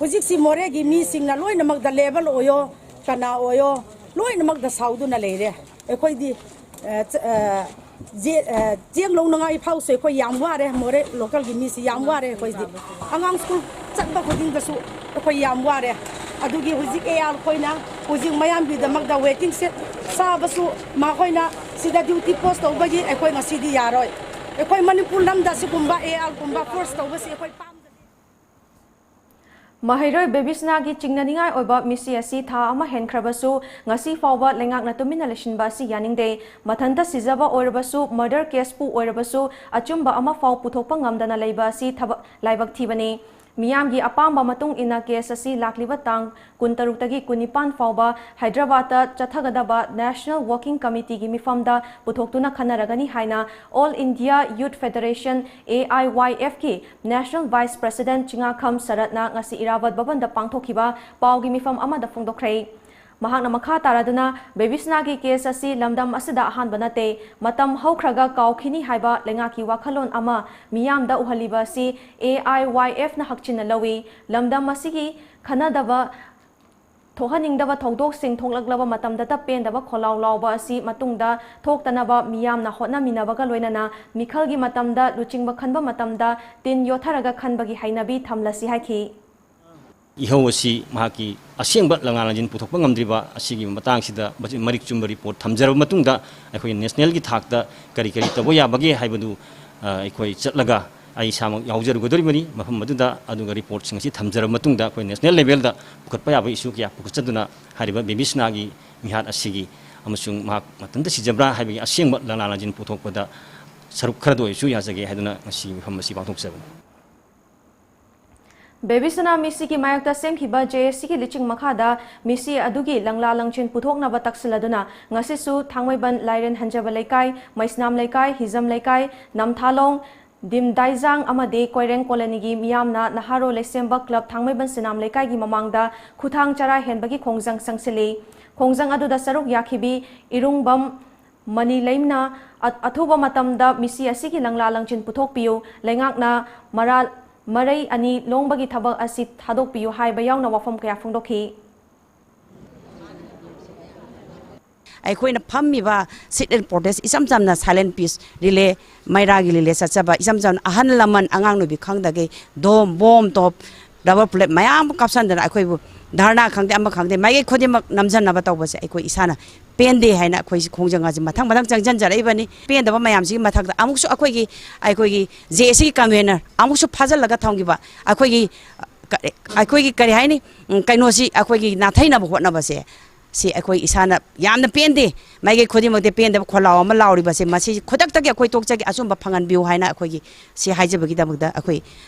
ꯍꯧꯖꯤꯛꯁꯤ ꯃꯣꯔꯦꯒꯤ ꯃꯤꯁꯤꯡꯅ ꯂꯣꯏꯅꯃꯛꯇ ꯂꯦꯕꯔ ꯑꯣꯏꯌꯣ, ꯀꯅꯥ ꯑꯣꯏꯌꯣ, ꯂꯣꯏꯅꯃꯛꯇ ꯁꯥꯎꯗꯨꯅ ꯂꯩꯔꯦ꯫ ꯑꯩꯈꯣꯏꯗꯤ, ꯑ, ꯆ-, ꯑ, ꯖꯦ-, ꯑ, ꯆꯦꯡ ꯂꯧꯅꯉꯥꯏ ꯐꯥꯎꯁꯨ ꯑꯩꯈꯣꯏ ꯌꯥꯝ ꯋꯥꯔꯦ꯫ ꯃꯣꯔꯦ ꯂꯣꯀꯦꯜꯒꯤ ꯃꯤꯁꯤ ꯌꯥꯝ ꯋꯥꯔꯦ ꯑꯩꯈꯣꯏꯗꯤ꯫ ꯑꯉꯥꯡ ꯁ꯭ꯀꯨꯜ ꯆꯠꯄ ꯈꯨꯗꯤꯡꯗꯁꯨ ꯑꯩꯈꯣꯏ ꯌꯥꯝ ꯋꯥꯔꯦ꯫ ꯑꯗꯨꯒꯤ ꯍꯧꯖꯤꯛ ꯑꯦ ꯑꯥꯔ ꯈꯣꯏꯅ ꯍꯧꯖꯤꯛ ꯃꯌꯥꯝꯒꯤꯗꯃꯛꯇ ꯋꯦꯇꯤꯡ ꯁꯦꯠ ꯁꯥꯕꯁꯨ ꯃꯈꯣꯏꯅ ꯁꯤꯗ ꯗ꯭ꯌꯨꯇꯤ ꯄꯣꯁ ꯇꯧꯕꯒꯤ ꯑꯩꯈꯣꯏ ꯉꯁꯤꯗꯤ ꯌꯥꯔꯣꯏ꯫ ꯑꯩꯈꯣꯏ ꯃꯅꯤꯄꯨꯔ ꯂꯝꯗ ꯁꯤꯒꯨꯝꯕ ꯑꯦ ꯑꯥꯔꯒꯨꯝꯕ ꯐꯣꯔꯁ ꯇꯧꯕꯁꯤ ꯑꯩꯈꯣꯏ ꯄꯥꯝꯗꯦ꯫ ꯃꯍꯩꯔꯣꯏ ꯕꯦꯕꯤꯁꯅꯥꯒꯤ ꯆꯤꯡꯅꯅꯤꯡꯉꯥꯏ ꯑꯣꯏꯕ ꯃꯤꯁꯤ ꯑꯁꯤ ꯊꯥ ꯑꯃ ꯍꯦꯟꯈ꯭ꯔꯕꯁꯨ ꯉꯁꯤ ꯐꯥꯎꯕ ꯂꯩꯉꯥꯛꯅ ꯇꯨꯃꯤꯟꯅ ꯂꯩꯁꯤꯟꯕ ꯑꯁꯤ ꯌꯥꯅꯤꯡꯗꯦ꯫ ꯃꯊꯟꯇ ꯁꯤꯖꯕ ꯑꯣꯏꯔꯕꯁꯨ, ꯃꯔꯗꯔ ꯀꯦꯁꯄꯨ ꯑꯣꯏꯔꯕꯁꯨ, ꯑꯆꯨꯝꯕ ꯑꯃꯐꯥꯎ ꯄꯨꯊꯣꯛꯄ ꯉꯝꯗꯅ ꯂꯩꯕ ꯑꯁꯤ ꯊꯕꯛ ꯂꯥꯏꯕꯛ ꯊꯤꯕꯅꯤ꯫ ꯃꯤꯌꯥꯝꯒꯤ ꯑꯄꯥꯝꯕ ꯃꯇꯨꯡ ꯏꯟꯅ ꯀꯦꯁ ꯑꯁꯤ ꯂꯥꯛꯂꯤꯕ ꯇꯥꯡ ꯀꯨꯟꯇꯔꯨꯛꯇꯒꯤ ꯀꯨꯟꯅꯤꯄꯥꯟ ꯐꯥꯎꯕ ꯍꯥꯏꯗ꯭ꯔꯕꯥꯗꯇ ꯆꯠꯊꯒꯗꯕ ꯅꯦꯁꯅꯦꯜ ꯋꯥꯔꯀꯤꯡ ꯀꯃꯤꯇꯤꯒꯤ ꯃꯤꯐꯝꯗ ꯄꯨꯊꯣꯛꯇꯨꯅ ꯈꯟꯅꯔꯒꯅꯤ ꯍꯥꯏꯅ all India youth federation, A I Y ꯑꯦꯐꯀꯤ ꯅꯦꯁꯅꯦꯜ ꯚꯥꯏꯁ ꯄ꯭ꯔꯁꯤꯗꯦꯟꯠ ꯆꯤꯉꯥꯈꯝ ꯁꯔꯠꯅ ꯉꯁꯤ ꯏꯔꯥꯕꯠ ꯚꯕꯟꯗ ꯄꯥꯡꯊꯣꯛꯈꯤꯕ ꯄꯥꯎꯒꯤ ꯃꯤꯐꯝ ꯑꯃꯗ ꯐꯣꯡꯗꯣꯛꯈ꯭ꯔꯦ꯫ ꯃꯍꯥꯛꯅ ꯃꯈꯥ ꯇꯥꯔꯗꯨꯅ, ꯕꯦꯕꯤꯁꯅꯥꯒꯤ ꯀꯦꯁ ꯑꯁꯤ ꯂꯝꯗꯝ ꯑꯁꯤꯗ ꯑꯍꯥꯟꯕ ꯅꯠꯇꯦ, ꯃꯇꯝ ꯍꯧꯈ꯭ꯔꯒ ꯀꯥꯎꯈꯤꯅꯤ ꯍꯥꯏꯕ ꯂꯩꯉꯥꯛꯀꯤ ꯋꯥꯈꯜꯂꯣꯟ ꯑꯃ ꯃꯤꯌꯥꯝꯗ ꯎꯍꯜꯂꯤꯕ ꯑꯁꯤ ꯑꯦ ꯑꯥꯏ ꯋꯥꯏ ꯑꯦꯐꯅ ꯍꯛꯆꯤꯟꯅ ꯂꯧꯏ꯫ ꯂꯝꯗꯝ ꯑꯁꯤꯒꯤ ꯈꯟꯅꯗꯕ ꯊꯣꯛꯍꯟꯅꯤꯡꯗꯕ ꯊꯧꯗꯣꯛꯁꯤꯡ ꯊꯣꯛꯂꯛꯂꯕ ꯃꯇꯝꯗꯇ ꯄꯦꯟꯗꯕ ꯈꯣꯜꯂꯥꯎ ꯂꯥꯎꯕ ꯑꯁꯤ ꯃꯇꯨꯡꯗ ꯊꯣꯛꯇꯅꯕ ꯃꯤꯌꯥꯝꯅ ꯍꯣꯠꯅꯃꯤꯟꯅꯕꯒ ꯂꯣꯏꯅꯅ ꯃꯤꯈꯜꯒꯤ ꯃꯇꯝꯗ ꯂꯨꯆꯤꯡꯕ ꯈꯟꯕ ꯃꯇꯝꯗ ꯇꯤꯟ ꯌꯣꯠꯊꯔꯒ ꯈꯟꯕꯒꯤ ꯍꯩꯅꯕꯤ ꯊꯝꯂꯁꯤ ꯍꯥꯏꯈꯤ꯫ ꯏꯍꯧ ꯑꯁꯤ ꯃꯍꯥꯛꯀꯤ ꯑꯁꯦꯡꯕ ꯂꯪꯂꯥ ꯂꯪꯖꯤꯟ ꯄꯨꯊꯣꯛꯄ ꯉꯝꯗ꯭ꯔꯤꯕ ꯑꯁꯤꯒꯤ ꯃꯇꯥꯡꯁꯤꯗ ꯃꯔꯤꯛ ꯆꯨꯝꯕ ꯔꯤꯄꯣꯔꯠ ꯊꯝꯖꯔꯕ ꯃꯇꯨꯡꯗ, ꯑꯩꯈꯣꯏ ꯅꯦꯁꯅꯦꯜꯒꯤ ꯊꯥꯛꯇ ꯀꯔꯤ ꯀꯔꯤ ꯇꯧꯕ ꯌꯥꯕꯒꯦ ꯍꯥꯏꯕꯗꯨ, ꯑ, ꯑꯩꯈꯣꯏ ꯆꯠꯂꯒ ꯑꯩ ꯏꯁꯥꯃꯛ ꯌꯥꯎꯖꯔꯨꯒꯗꯧꯔꯤꯕꯅꯤ ꯃꯐꯝ ꯑꯗꯨꯗ꯫ ꯑꯗꯨꯒ ꯔꯤꯄꯣꯔꯠꯁꯤꯡ ꯑꯁꯤ ꯊꯝꯖꯔꯕ ꯃꯇꯨꯡꯗ, ꯑꯩꯈꯣꯏ ꯅꯦꯁꯅꯦꯜ ꯂꯦꯚꯦꯜꯗ ꯄꯨꯈꯠꯄ ꯌꯥꯕ ꯏꯁꯨ ꯀꯌꯥ ꯄꯨꯈꯠꯆꯗꯨꯅ ꯍꯥꯏꯔꯤꯕ ꯕꯦꯕꯤꯁꯅꯥꯒꯤ ꯃꯤꯍꯥꯠ ꯑꯁꯤꯒꯤ ꯑꯃꯁꯨꯡ ꯃꯍꯥꯛ ꯃꯊꯟꯇ ꯁꯤꯖꯕ꯭ꯔꯥ ꯍꯥꯏꯕꯒꯤ ꯑꯁꯦꯡꯕ ꯂꯪꯂꯥ ꯂꯪꯖꯤꯟ ꯄꯨꯊꯣꯛꯄꯗ ꯁꯔꯨꯛ ꯈꯔꯗ ꯑꯣꯏꯔꯁꯨ ꯌꯥꯖꯒꯦ ꯍꯥꯏꯗꯨꯅ ꯉꯁꯤ ꯃꯤꯐꯝ ꯑꯁꯤ ꯄꯥꯡꯊꯣꯛꯆꯕꯅꯤ꯫ ꯕꯦꯕꯤꯁꯅꯥ ꯃꯤꯁꯤꯒꯤ ꯃꯥꯌꯣꯛꯇ ꯁꯦꯝꯈꯤꯕ ꯖꯦ ꯑꯦꯁ ꯁꯤꯒꯤ ꯂꯤꯆꯤꯡ ꯃꯈꯥꯗ ꯃꯤꯁꯤ ꯑꯗꯨꯒꯤ ꯂꯪꯂꯥ ꯂꯪꯆꯤꯟ ꯄꯨꯊꯣꯛꯅꯕ ꯇꯛꯁꯤꯜꯂꯗꯨꯅ ꯉꯁꯤꯁꯨ ꯊꯥꯡꯃꯩꯕꯟ ꯂꯥꯏꯔꯦꯟ ꯍꯟꯖꯕ ꯂꯩꯀꯥꯏ, ꯃꯩꯁꯅꯥꯝ ꯂꯩꯀꯥꯏ, ꯍꯤꯖꯝ ꯂꯩꯀꯥꯏ, ꯅꯝꯊꯥꯂꯣꯡ, ꯗꯤꯝꯗꯥꯏꯖꯥꯡ ꯑꯃꯗꯤ ꯀꯣꯏꯔꯦꯡ ꯀꯣꯂꯣꯅꯤꯒꯤ ꯃꯤꯌꯥꯝꯅ ꯅꯍꯥꯔꯣꯜ ꯂꯩꯁꯦꯝꯕ ꯀ꯭ꯂꯕ ꯊꯥꯡꯃꯩꯕꯟ ꯁꯤꯅꯥꯝ ꯂꯩꯀꯥꯏꯒꯤ ꯃꯃꯥꯡꯗ ꯈꯨꯊꯥꯡ ꯆꯔꯥ ꯍꯦꯟꯕꯒꯤ ꯈꯣꯡꯖꯪ ꯆꯪꯁꯤꯜꯂꯤ꯫ ꯈꯣꯡꯖꯪ ꯑꯗꯨꯗ ꯁꯔꯨꯛ ꯌꯥꯈꯤꯕꯤ ꯏꯔꯨꯡꯕꯝ ꯃꯅꯤ ꯂꯩꯝꯅ ꯑ-, ꯑꯊꯨꯕ ꯃꯇꯝꯗ ꯃꯤꯁꯤ ꯑꯁꯤꯒꯤ ꯂꯪꯂꯥ ꯂꯪꯆꯤꯟ ꯄꯨꯊꯣꯛꯄꯤꯌꯨ, ꯂꯩꯉꯥꯛꯅ ꯃꯔꯥꯜ, ꯃꯔꯩ ꯑꯅꯤ ꯂꯣꯡꯕꯒꯤ ꯊꯕꯛ ꯑꯁꯤ ꯊꯥꯗꯣꯛꯄꯤꯌꯨ ꯍꯥꯏꯕ ꯌꯥꯎꯅ ꯋꯥꯐꯝ ꯀꯌꯥ ꯐꯣꯡꯗꯣꯛꯈꯤ꯫ ꯑꯩꯈꯣꯏꯅ ꯐꯝꯃꯤꯕ sit-in protest ꯏꯆꯝ ꯆꯝꯅ silent peace relay, ꯃꯩꯔꯥꯒꯤ relay ꯆꯠꯆꯕ ꯏꯆꯝ ꯆꯝꯅ ꯑꯍꯜ ꯂꯃꯟ ꯑꯉꯥꯡ ꯅꯨꯕꯤ ꯈꯪꯗꯒꯩ ꯗꯣꯝ, ꯕꯣꯝ, ꯇꯣꯞ, rubber bullet ꯃꯌꯥꯝ ꯑꯃ ꯀꯥꯞꯁꯟꯗꯅ ꯑꯩꯈꯣꯏꯕꯨ ꯙꯔꯅꯥ ꯈꯪꯗꯦ ꯑꯃ ꯈꯪꯗꯦ ꯃꯥꯏꯀꯩ ꯈꯨꯗꯤꯡꯃꯛ ꯅꯝꯖꯟꯅꯕ ꯇꯧꯕꯁꯦ ꯑꯩꯈꯣꯏ ꯏꯁꯥꯅ ꯄꯦꯟꯗꯦ ꯍꯥꯏꯅ ꯑꯩꯈꯣꯏꯁꯤ ꯈꯣꯡꯖꯪ ꯑꯁꯤ ꯃꯊꯪ ꯃꯊꯪ ꯆꯪꯁꯤꯟꯖꯔꯛꯏꯕꯅꯤ꯫ ꯄꯦꯟꯗꯕ ꯃꯌꯥꯝꯁꯤꯒꯤ ꯃꯊꯛꯇ ꯑꯃꯨꯛꯁꯨ ꯑꯩꯈꯣꯏꯒꯤ, ꯑꯩꯈꯣꯏꯒꯤ J A C ꯒꯤ convener ꯑꯃꯨꯛꯁꯨ ꯐꯥꯖꯤꯜꯂꯒ ꯊꯝꯈꯤꯕ ꯑꯩꯈꯣꯏꯒꯤ, ꯑꯩꯈꯣꯏꯒꯤ ꯀꯔꯤ ꯍꯥꯏꯅꯤ, ꯎꯝ, ꯀꯩꯅꯣꯁꯤ ꯑꯩꯈꯣꯏꯒꯤ ꯅꯥꯊꯩꯅꯕ ꯍꯣꯠꯅꯕꯁꯦ ꯁꯤ ꯑꯩꯈꯣꯏ ꯏꯁꯥꯅ ꯌꯥꯝꯅ ꯄꯦꯟꯗꯦ꯫ ꯃꯥꯏꯀꯩ ꯈꯨꯗꯤꯡꯃꯛꯇ ꯄꯦꯟꯗꯕ ꯈꯣꯜꯂꯥꯎ ꯑꯃ ꯂꯥꯎꯔꯤꯕꯁꯦ ꯃꯁꯤ ꯈꯨꯗꯛꯇꯒꯤ ꯑꯩꯈꯣꯏ ꯇꯣꯛꯆꯒꯦ, ꯑꯆꯨꯝꯕ ꯐꯪꯍꯟꯕꯤꯌꯨ ꯍꯥꯏꯅ ꯑꯩꯈꯣꯏꯒꯤ ꯁꯤ ꯍꯥꯏꯖꯕꯒꯤꯗꯃꯛꯇ ꯑꯩꯈꯣꯏ,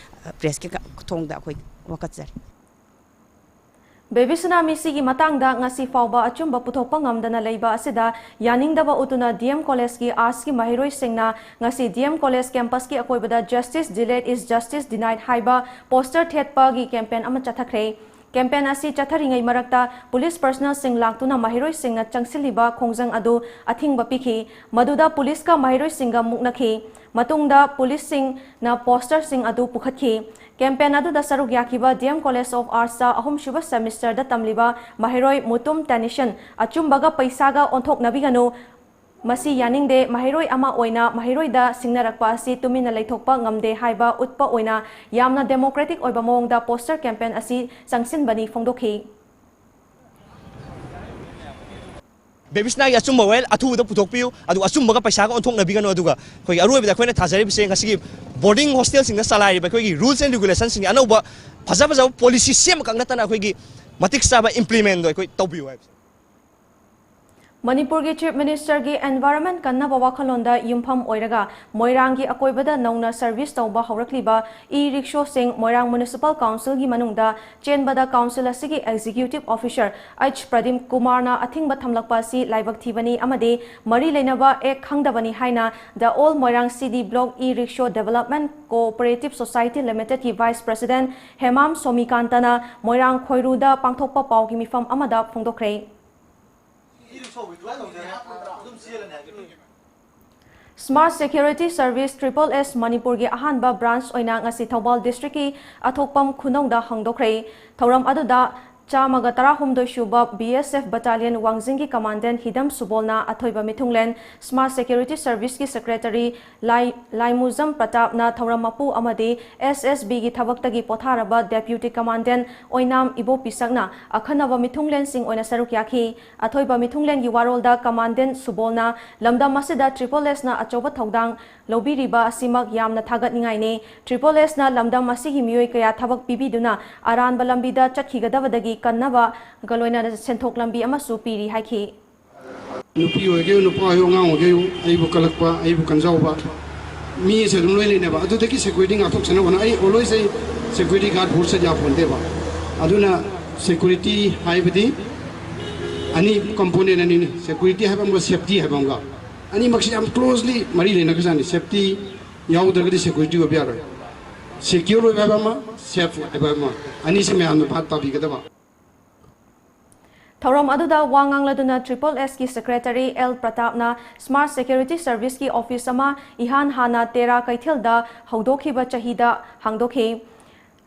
ꯑ, press ꯀꯤ ꯊꯣꯡꯗ ꯑꯩꯈꯣꯏ ꯋꯥꯀꯠꯆꯔꯤ꯫ ꯕꯦꯕꯤ ꯁꯨꯅꯥꯃꯤ ꯁꯤꯒꯤ ꯃꯇꯥꯡꯗ ꯉꯁꯤ ꯐꯥꯎꯕ ꯑꯆꯨꯝꯕ ꯄꯨꯊꯣꯛꯄ ꯉꯝꯗꯅ ꯂꯩꯕ ꯑꯁꯤꯗ ꯌꯥꯅꯤꯡꯗꯕ ꯎꯠꯇꯨꯅ D M College ꯀꯤ Arts ꯀꯤ ꯃꯍꯩꯔꯣꯏꯁꯤꯡꯅ ꯉꯁꯤ D M College campus ꯀꯤ ꯑꯀꯣꯏꯕꯗ "Justice delayed is justice denied" ꯍꯥꯏꯕ poster ꯊꯦꯠꯄꯒꯤ campaign ꯑꯃ ꯆꯠꯊꯈ꯭ꯔꯦ꯫ Campaign ꯑꯁꯤ ꯆꯠꯊꯔꯤꯉꯩ ꯃꯔꯛꯇ police personnel ꯁꯤꯡ ꯂꯥꯛꯇꯨꯅ ꯃꯍꯩꯔꯣꯏꯁꯤꯡꯅ ꯆꯪꯁꯤꯜꯂꯤꯕ ꯈꯣꯡꯖꯪ ꯑꯗꯨ ꯑꯊꯤꯡꯕ ꯄꯤꯈꯤ꯫ ꯃꯗꯨꯗ police ꯀ ꯃꯍꯩꯔꯣꯏꯁꯤꯡꯒ ꯃꯨꯛꯅꯈꯤ꯫ ꯃꯇꯨꯡꯗ police ꯁꯤꯡꯅ poster ꯁꯤꯡ ꯑꯗꯨ ꯄꯨꯈꯠꯈꯤ꯫ Campaign ꯑꯗꯨꯗ ꯁꯔꯨꯛ ꯌꯥꯈꯤꯕ D M College of Arts ꯇ ꯑꯍꯨꯝꯁꯨꯕ semester ꯗ ꯇꯝꯂꯤꯕ ꯃꯍꯩꯔꯣꯏ ꯃꯨꯇꯨꯝ ꯇꯦꯅꯤꯁꯟ, "ꯑꯆꯨꯝꯕꯒ ꯄꯩꯁꯥꯒ ꯑꯣꯟꯊꯣꯛꯅꯕꯤꯒꯅꯨ꯫ ꯃꯁꯤ ꯌꯥꯅꯤꯡꯗꯦ꯫ ꯃꯍꯩꯔꯣꯏ ꯑꯃ ꯑꯣꯏꯅ ꯃꯍꯩꯔꯣꯏꯗ ꯁꯤꯡꯅꯔꯛꯄ ꯑꯁꯤ ꯇꯨꯃꯤꯟꯅ ꯂꯩꯊꯣꯛꯄ ꯉꯝꯗꯦ" ꯍꯥꯏꯕ ꯎꯠꯄ ꯑꯣꯏꯅ ꯌꯥꯝꯅ democratic ꯑꯣꯏꯕ ꯃꯑꯣꯡꯗ poster campaign ꯑꯁꯤ ꯆꯪꯁꯤꯟꯕꯅꯤ ꯐꯣꯡꯗꯣꯛꯈꯤ꯫ ꯕꯦꯕꯤ ꯁꯅꯥꯒꯤ ꯑꯆꯨꯝꯕ ꯋꯥꯌꯦꯜ ꯑꯊꯨꯕꯗ ꯄꯨꯊꯣꯛꯄꯤꯌꯨ, ꯑꯗꯨꯒ ꯑꯆꯨꯝꯕꯒ ꯄꯩꯁꯥꯒ ꯑꯣꯟꯊꯣꯛꯅꯕꯤꯒꯅꯨ꯫ ꯑꯗꯨꯒ ꯑꯩꯈꯣꯏꯒꯤ ꯑꯔꯣꯏꯕꯗ ꯑꯩꯈꯣꯏꯅ ꯊꯥꯖꯔꯤꯕꯁꯦ ꯉꯁꯤꯒꯤ boarding hostel ꯁꯤꯡꯗ ꯆꯂꯥꯏꯔꯤꯕ ꯑꯩꯈꯣꯏꯒꯤ rules and regulation ꯁꯤꯡꯒꯤ ꯑꯅꯧꯕ ꯐꯖ ꯐꯖꯕ policy ꯁꯦꯝꯕꯈꯛ ꯅꯠꯇꯅ ꯑꯩꯈꯣꯏꯒꯤ ꯃꯇꯤꯛ ꯆꯥꯕ implement ꯗꯣ ꯑꯩꯈꯣꯏ ꯇꯧꯕꯤꯌꯨ ꯍꯥꯏꯕꯁꯦ꯫ ꯃꯅꯤꯄꯨꯔꯒꯤ Chief Minister ꯒꯤ environment ꯀꯟꯅꯕ ꯋꯥꯈꯜꯂꯣꯟꯗ ꯌꯨꯝꯐꯝ ꯑꯣꯏꯔꯒ ꯃꯣꯏꯔꯥꯡꯒꯤ ꯑꯀꯣꯏꯕꯗ ꯅꯧꯅ service ꯇꯧꯕ ꯍꯧꯔꯛꯂꯤꯕ e-rickshaw ꯁꯤꯡ ꯃꯣꯏꯔꯥꯡ Municipal Council ꯒꯤ ꯃꯅꯨꯡꯗ ꯆꯦꯟꯕꯗ council ꯑꯁꯤꯒꯤ executive officer H ꯄ꯭ꯔꯗꯤꯝ ꯀꯨꯃꯥꯔꯅ ꯑꯊꯤꯡꯕ ꯊꯝꯂꯛꯄ ꯑꯁꯤ ꯂꯥꯏꯕꯛ ꯊꯤꯕꯅꯤ ꯑꯃꯗꯤ ꯃꯔꯤ ꯂꯩꯅꯕ act ꯈꯪꯗꯕꯅꯤ ꯍꯥꯏꯅ The Old Moirang C D Block E-Rickshaw Development Cooperative Society Limited ꯀꯤ Vice President ꯍꯦꯃꯥꯝ ꯁꯣꯃꯤꯀꯥꯟꯇꯅ ꯃꯣꯏꯔꯥꯡ ꯈꯣꯏꯔꯨꯗ ꯄꯥꯡꯊꯣꯛꯄ ꯄꯥꯎꯒꯤ ꯃꯤꯐꯝ ꯑꯃꯗ ꯐꯣꯡꯗꯣꯛꯈ꯭ꯔꯦ꯫ Smart Security Service, Triple S, ꯃꯅꯤꯄꯨꯔꯒꯤ ꯑꯍꯥꯟꯕ branch ꯑꯣꯏꯅ ꯉꯁꯤ ꯊꯧꯕꯥꯜ district ꯀꯤ ꯑꯊꯣꯛꯄꯝ ꯈꯨꯅꯧꯗ ꯍꯥꯡꯗꯣꯛꯈ꯭ꯔꯦ꯫ ꯊꯧꯔꯝ ꯑꯗꯨꯗ ꯆꯥꯝꯃꯒ ꯇꯔꯥꯍꯨꯝꯗꯣꯏ ꯁꯨꯕ B S F Battalion ꯋꯥꯡꯖꯤꯡꯒꯤ Commandant ꯍꯤꯗꯝ ꯁꯨꯕꯣꯜꯅ ꯑꯊꯣꯏꯕ ꯃꯤꯊꯨꯡꯂꯦꯟ, Smart Security Service ꯀꯤ Secretary ꯂꯥꯏ-, ꯂꯥꯏꯃꯨꯖꯝ ꯄ꯭ꯔꯇꯥꯞꯅ ꯊꯧꯔꯝ ꯃꯄꯨ ꯑꯃꯗꯤ S S B ꯒꯤ ꯊꯕꯛꯇꯒꯤ ꯄꯣꯊꯥꯔꯕ Deputy Commandant ꯑꯣꯏꯅꯥꯝ ꯏꯕꯣꯄꯤꯁꯛꯅ ꯑꯈꯟꯅꯕ ꯃꯤꯊꯨꯡꯂꯦꯟꯁꯤꯡ ꯑꯣꯏꯅ ꯁꯔꯨꯛ ꯌꯥꯈꯤ꯫ ꯑꯊꯣꯏꯕ ꯃꯤꯊꯨꯡꯂꯦꯟꯒꯤ ꯋꯥꯔꯣꯜꯗ Commandant ꯁꯨꯕꯣꯜꯅ ꯂꯝꯗꯝ ꯑꯁꯤꯗ Triple S ꯅ ꯑꯆꯧꯕ ꯊꯧꯗꯥꯡ ꯂꯧꯕꯤꯔꯤꯕ ꯑꯁꯤꯃꯛ ꯌꯥꯝꯅ ꯊꯥꯒꯠꯅꯤꯡꯉꯥꯏꯅꯤ꯫ Triple S ꯅ ꯂꯝꯗꯝ ꯑꯁꯤꯒꯤ ꯃꯤꯑꯣꯏ ꯀꯌꯥ ꯊꯕꯛ ꯄꯤꯕꯤꯗꯨꯅ ꯑꯔꯥꯟꯕ ꯂꯝꯕꯤꯗ ꯆꯠꯈꯤꯒꯗꯕꯗꯒꯤ ꯀꯟꯅꯕꯒ ꯂꯣꯏꯅꯅ ꯁꯦꯟꯊꯣꯛ ꯂꯝꯕꯤ ꯑꯃꯁꯨ ꯄꯤꯔꯤ ꯍꯥꯏꯈꯤ꯫ ꯅꯨꯄꯤ ꯑꯣꯏꯒꯦ, ꯅꯨꯄꯥ ꯑꯣꯏꯒꯦ, ꯑꯉꯥꯡ ꯑꯣꯏꯒꯦ, ꯑꯩꯕꯨ ꯀꯜꯂꯛꯄ, ꯑꯩꯕꯨ ꯀꯟꯖꯥꯎꯕ ꯃꯤꯁꯦ ꯑꯗꯨꯝ ꯂꯣꯏ ꯂꯩꯅꯦꯕ꯫ ꯑꯗꯨꯗꯒꯤ security ꯉꯥꯛꯊꯣꯛꯆꯅꯕ ꯍꯣꯠꯅ-, ꯑꯩ always ꯑꯩ security guard force ꯌꯥꯄꯣꯟꯇꯦꯕ꯫ ꯑꯗꯨꯅ security ꯍꯥꯏꯕꯗꯤ ꯑꯅꯤ, component ꯑꯅꯤꯅꯤ, security ꯍꯥꯏꯕ ꯑꯃꯒ safety ꯍꯥꯏꯕ ꯑꯃꯒ꯫ ꯑꯅꯤꯃꯛꯁꯤ ꯌꯥꯝ closely ꯃꯔꯤ ꯂꯩꯅꯈ꯭ꯔꯖꯥꯠꯅꯤ꯫ Safety ꯌꯥꯎꯗ꯭ꯔꯒꯗꯤ security ꯑꯣꯏꯕ ꯌꯥꯔꯣꯏ꯫ Secure ꯑꯣꯏꯕ ꯍꯥꯏꯕ ꯑꯃ, safe ꯑꯣꯏꯕ ꯍꯥꯏꯕ ꯑꯃ, ꯑꯅꯤꯁꯤ ꯃꯌꯥꯝꯅ ꯚꯥꯞ ꯇꯥꯕꯤꯒꯗꯕ꯫ ꯊꯧꯔꯝ ꯑꯗꯨꯗ ꯋꯥ ꯉꯥꯡꯂꯗꯨꯅ Triple S ꯀꯤ Secretary ꯑꯦꯜ ꯄ꯭ꯔꯇꯥꯞꯅ Smart Security Service ꯀꯤ office ꯑꯃ ꯏꯍꯥꯟ ꯍꯥꯟꯅ ꯇꯦꯔꯥ ꯀꯩꯊꯦꯜꯗ ꯍꯧꯗꯣꯛꯈꯤꯕ ꯆꯍꯤꯗ ꯍꯥꯡꯗꯣꯛꯈꯤ꯫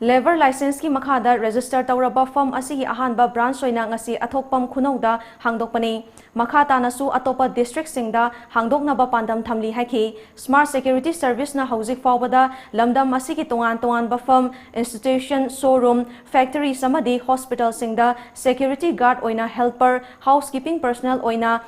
Labour license ꯀꯤ ꯃꯈꯥꯗ register ꯇꯧꯔꯕ firm ꯑꯁꯤꯒꯤ ꯑꯍꯥꯟꯕ branch ꯑꯣꯏꯅ ꯉꯁꯤ ꯑꯊꯣꯛꯄꯝ ꯈꯨꯅꯧꯗ ꯍꯥꯡꯗꯣꯛꯄꯅꯤ꯫ ꯃꯈꯥ ꯇꯥꯅꯁꯨ ꯑꯇꯣꯞꯄ district ꯁꯤꯡꯗ ꯍꯥꯡꯗꯣꯛꯅꯕ ꯄꯥꯟꯗꯝ ꯊꯝꯂꯤ ꯍꯥꯏꯈꯤ꯫ Smart Security Service ꯅ ꯍꯧꯖꯤꯛ ꯐꯥꯎꯕꯗ ꯂꯝꯗꯝ ꯑꯁꯤꯒꯤ ꯇꯣꯉꯥꯟ ꯇꯣꯉꯥꯟꯕ firm, institution, showroom, factories ꯑꯃꯗꯤ hospital ꯁꯤꯡꯗ security guard ꯑꯣꯏꯅ helper, housekeeping personnel ꯑꯣꯏꯅ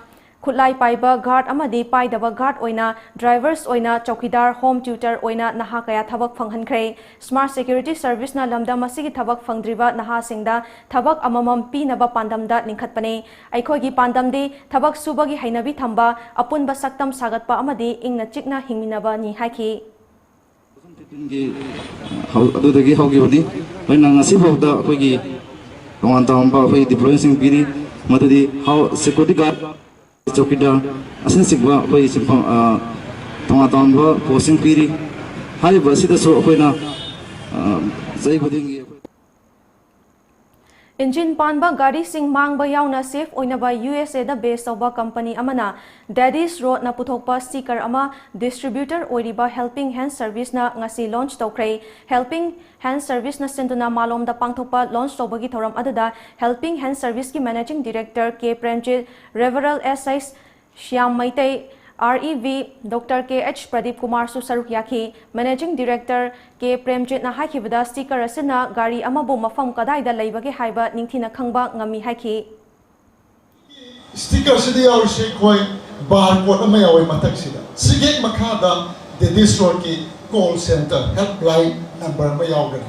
ꯈꯨꯠꯂꯥꯏ ꯄꯥꯏꯕ guard ꯑꯃꯗꯤ ꯄꯥꯏꯗꯕ guard ꯑꯣꯏꯅ, drivers ꯑꯣꯏꯅ, ꯆꯧꯀꯤꯗꯥꯔ, home tutor ꯑꯣꯏꯅ ꯅꯍꯥ ꯀꯌꯥ ꯊꯕꯛ ꯐꯪꯍꯟꯈ꯭ꯔꯦ꯫ Smart Security Service ꯅ ꯂꯝꯗꯝ ꯑꯁꯤꯒꯤ ꯊꯕꯛ ꯐꯪꯗ꯭ꯔꯤꯕ ꯅꯍꯥꯁꯤꯡꯗ ꯊꯕꯛ ꯑꯃꯃꯝ ꯄꯤꯅꯕ ꯄꯥꯟꯗꯝꯗ ꯂꯤꯡꯈꯠꯄꯅꯤ꯫ ꯑꯩꯈꯣꯏꯒꯤ ꯄꯥꯟꯗꯝꯗꯤ ꯊꯕꯛ ꯁꯨꯕꯒꯤ ꯍꯩꯅꯕꯤ ꯊꯝꯕ, ꯑꯄꯨꯟꯕ ꯁꯛꯇꯝ ꯁꯥꯒꯠꯄ ꯑꯃꯗꯤ ꯏꯪꯅ ꯆꯤꯛꯅ ꯍꯤꯡꯃꯤꯟꯅꯕꯅꯤ ꯍꯥꯏꯈꯤ꯫ ꯒꯤ ꯍꯧ-, ꯑꯗꯨꯗꯒꯤ ꯍꯧꯈꯤꯕꯅꯤ꯫ ꯂꯣꯏꯅ ꯉꯁꯤ ꯐꯥꯎꯗ ꯑꯩꯈꯣꯏꯒꯤ ꯇꯣꯉꯥꯟ ꯇꯣꯉꯥꯟꯕ ꯑꯩꯈꯣꯏ deployment ꯁꯤꯡ ꯄꯤꯔꯤ, ꯃꯗꯨꯗꯤ ꯍꯥꯎ-, security guard, ꯆꯧꯀꯤꯗꯥꯔ ꯑꯁꯤꯅꯆꯤꯡꯕ ꯑꯩꯈꯣꯏ ꯁꯤꯟꯐꯝ, ꯑ, ꯇꯣꯉꯥꯟ ꯇꯣꯉꯥꯟꯕ post ꯁꯤꯡ ꯄꯤꯔꯤ꯫ ꯍꯥꯏꯔꯤꯕ ꯑꯁꯤꯗꯁꯨ ꯑꯩꯈꯣꯏꯅ, ꯑ, ꯆꯍꯤ ꯈꯨꯗꯤꯡꯒꯤ ꯑꯩꯈꯣꯏ ꯏꯟꯖꯤꯟ ꯄꯥꯟꯕ ꯒꯥꯔꯤꯁꯤꯡ ꯃꯥꯡꯕ ꯌꯥꯎꯅ ꯁꯦꯐ ꯑꯣꯏꯅꯕ ꯌꯨ ꯑꯦꯁ ꯑꯦꯗ ꯕꯦꯁ ꯇꯧꯕ ꯀꯝꯄꯅꯤ ꯑꯃꯅ ꯗꯦꯗꯤꯁ ꯔꯣꯗꯅ ꯄꯨꯊꯣꯛꯄ ꯁ꯭ꯇꯤꯀꯔ ꯑꯃ ꯗꯤꯁꯇ꯭ꯔꯤꯕ꯭ꯌꯨꯇꯔ ꯑꯣꯏꯔꯤꯕ ꯍꯦꯜꯄꯤꯡ ꯍꯦꯟ ꯁꯔꯚꯤꯁꯅ ꯉꯁꯤ ꯂꯣꯟꯆ ꯇꯧꯈ꯭ꯔꯦ꯫ ꯍꯦꯜꯄꯤꯡ ꯍꯦꯟ ꯁꯔꯚꯤꯁꯅ ꯁꯤꯟꯗꯨꯅ ꯃꯥꯂꯣꯝꯗ ꯄꯥꯡꯊꯣꯛꯄ ꯂꯣꯟꯆ ꯇꯧꯕꯒꯤ ꯊꯧꯔꯝ ꯑꯗꯨꯗ ꯍꯦꯜꯄꯤꯡ ꯍꯦꯟ ꯁꯔꯚꯤꯁꯀꯤ ꯃꯦꯅꯦꯖꯤꯡ ꯗꯤꯔꯦꯛꯇꯔ ꯀꯦ ꯄ꯭ꯔꯦꯝꯖꯤꯠ, ꯔꯦꯚꯔꯜ S H Shyam Meitei, R E V doctor K H Pradip ꯀꯨꯃꯥꯔꯁꯨ ꯁꯔꯨꯛ ꯌꯥꯈꯤ꯫ ꯃꯦꯅꯦꯖꯤꯡ ꯗꯤꯔꯦꯛꯇꯔ ꯀꯦ ꯄ꯭ꯔꯦꯝꯖꯤꯠꯅ ꯍꯥꯏꯈꯤꯕꯗ, ꯁ꯭ꯇꯤꯀꯔ ꯑꯁꯤꯅ ꯒꯥꯔꯤ ꯑꯃꯕꯨ ꯃꯐꯝ ꯀꯗꯥꯏꯗ ꯂꯩꯕꯒꯦ ꯍꯥꯏꯕ ꯅꯤꯡꯊꯤꯅ ꯈꯪꯕ ꯉꯝꯃꯤ ꯍꯥꯏꯈꯤ꯫ ꯁ꯭ꯇꯤꯀꯔꯁꯤꯗ ꯌꯥꯎꯔꯤꯁꯦ ꯑꯩꯈꯣꯏ ꯕꯥꯔ ꯀꯣꯗ ꯑꯃ ꯌꯥꯎꯋꯦ ꯃꯊꯛꯁꯤꯗ꯫ ꯁꯤꯒꯤ ꯍꯦꯛ ꯃꯈꯥꯗ ꯗꯦꯗꯤꯁ ꯔꯣꯗꯀꯤ ꯀꯣꯜ ꯁꯦꯟꯇꯔ ꯍꯦꯜꯞꯂꯥꯏꯟ ꯅꯝꯕꯔ ꯑꯃ ꯌꯥꯎꯒꯅꯤ꯫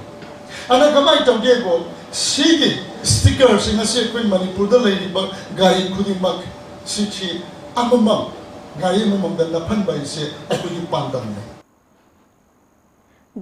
ꯑꯗ ꯀꯃꯥꯏꯅ ꯇꯧꯒꯦꯕꯨ, ꯁꯤꯒꯤ ꯁ꯭ꯇꯤꯀꯔꯁꯤꯡ ꯑꯁꯤ ꯑꯩꯈꯣꯏ ꯃꯅꯤꯄꯨꯔꯗ ꯂꯩꯔꯤꯕ ꯒꯥꯔꯤ ꯈꯨꯗꯤꯡꯃꯛ ꯁꯤꯁꯤ ꯑꯃꯃꯝ, ꯒꯥꯔꯤ ꯑꯃꯃꯝꯗ ꯅꯞꯍꯟꯕ ꯍꯥꯏꯁꯦ ꯑꯩꯈꯣꯏꯒꯤ ꯄꯥꯟꯗꯝꯅꯤ꯫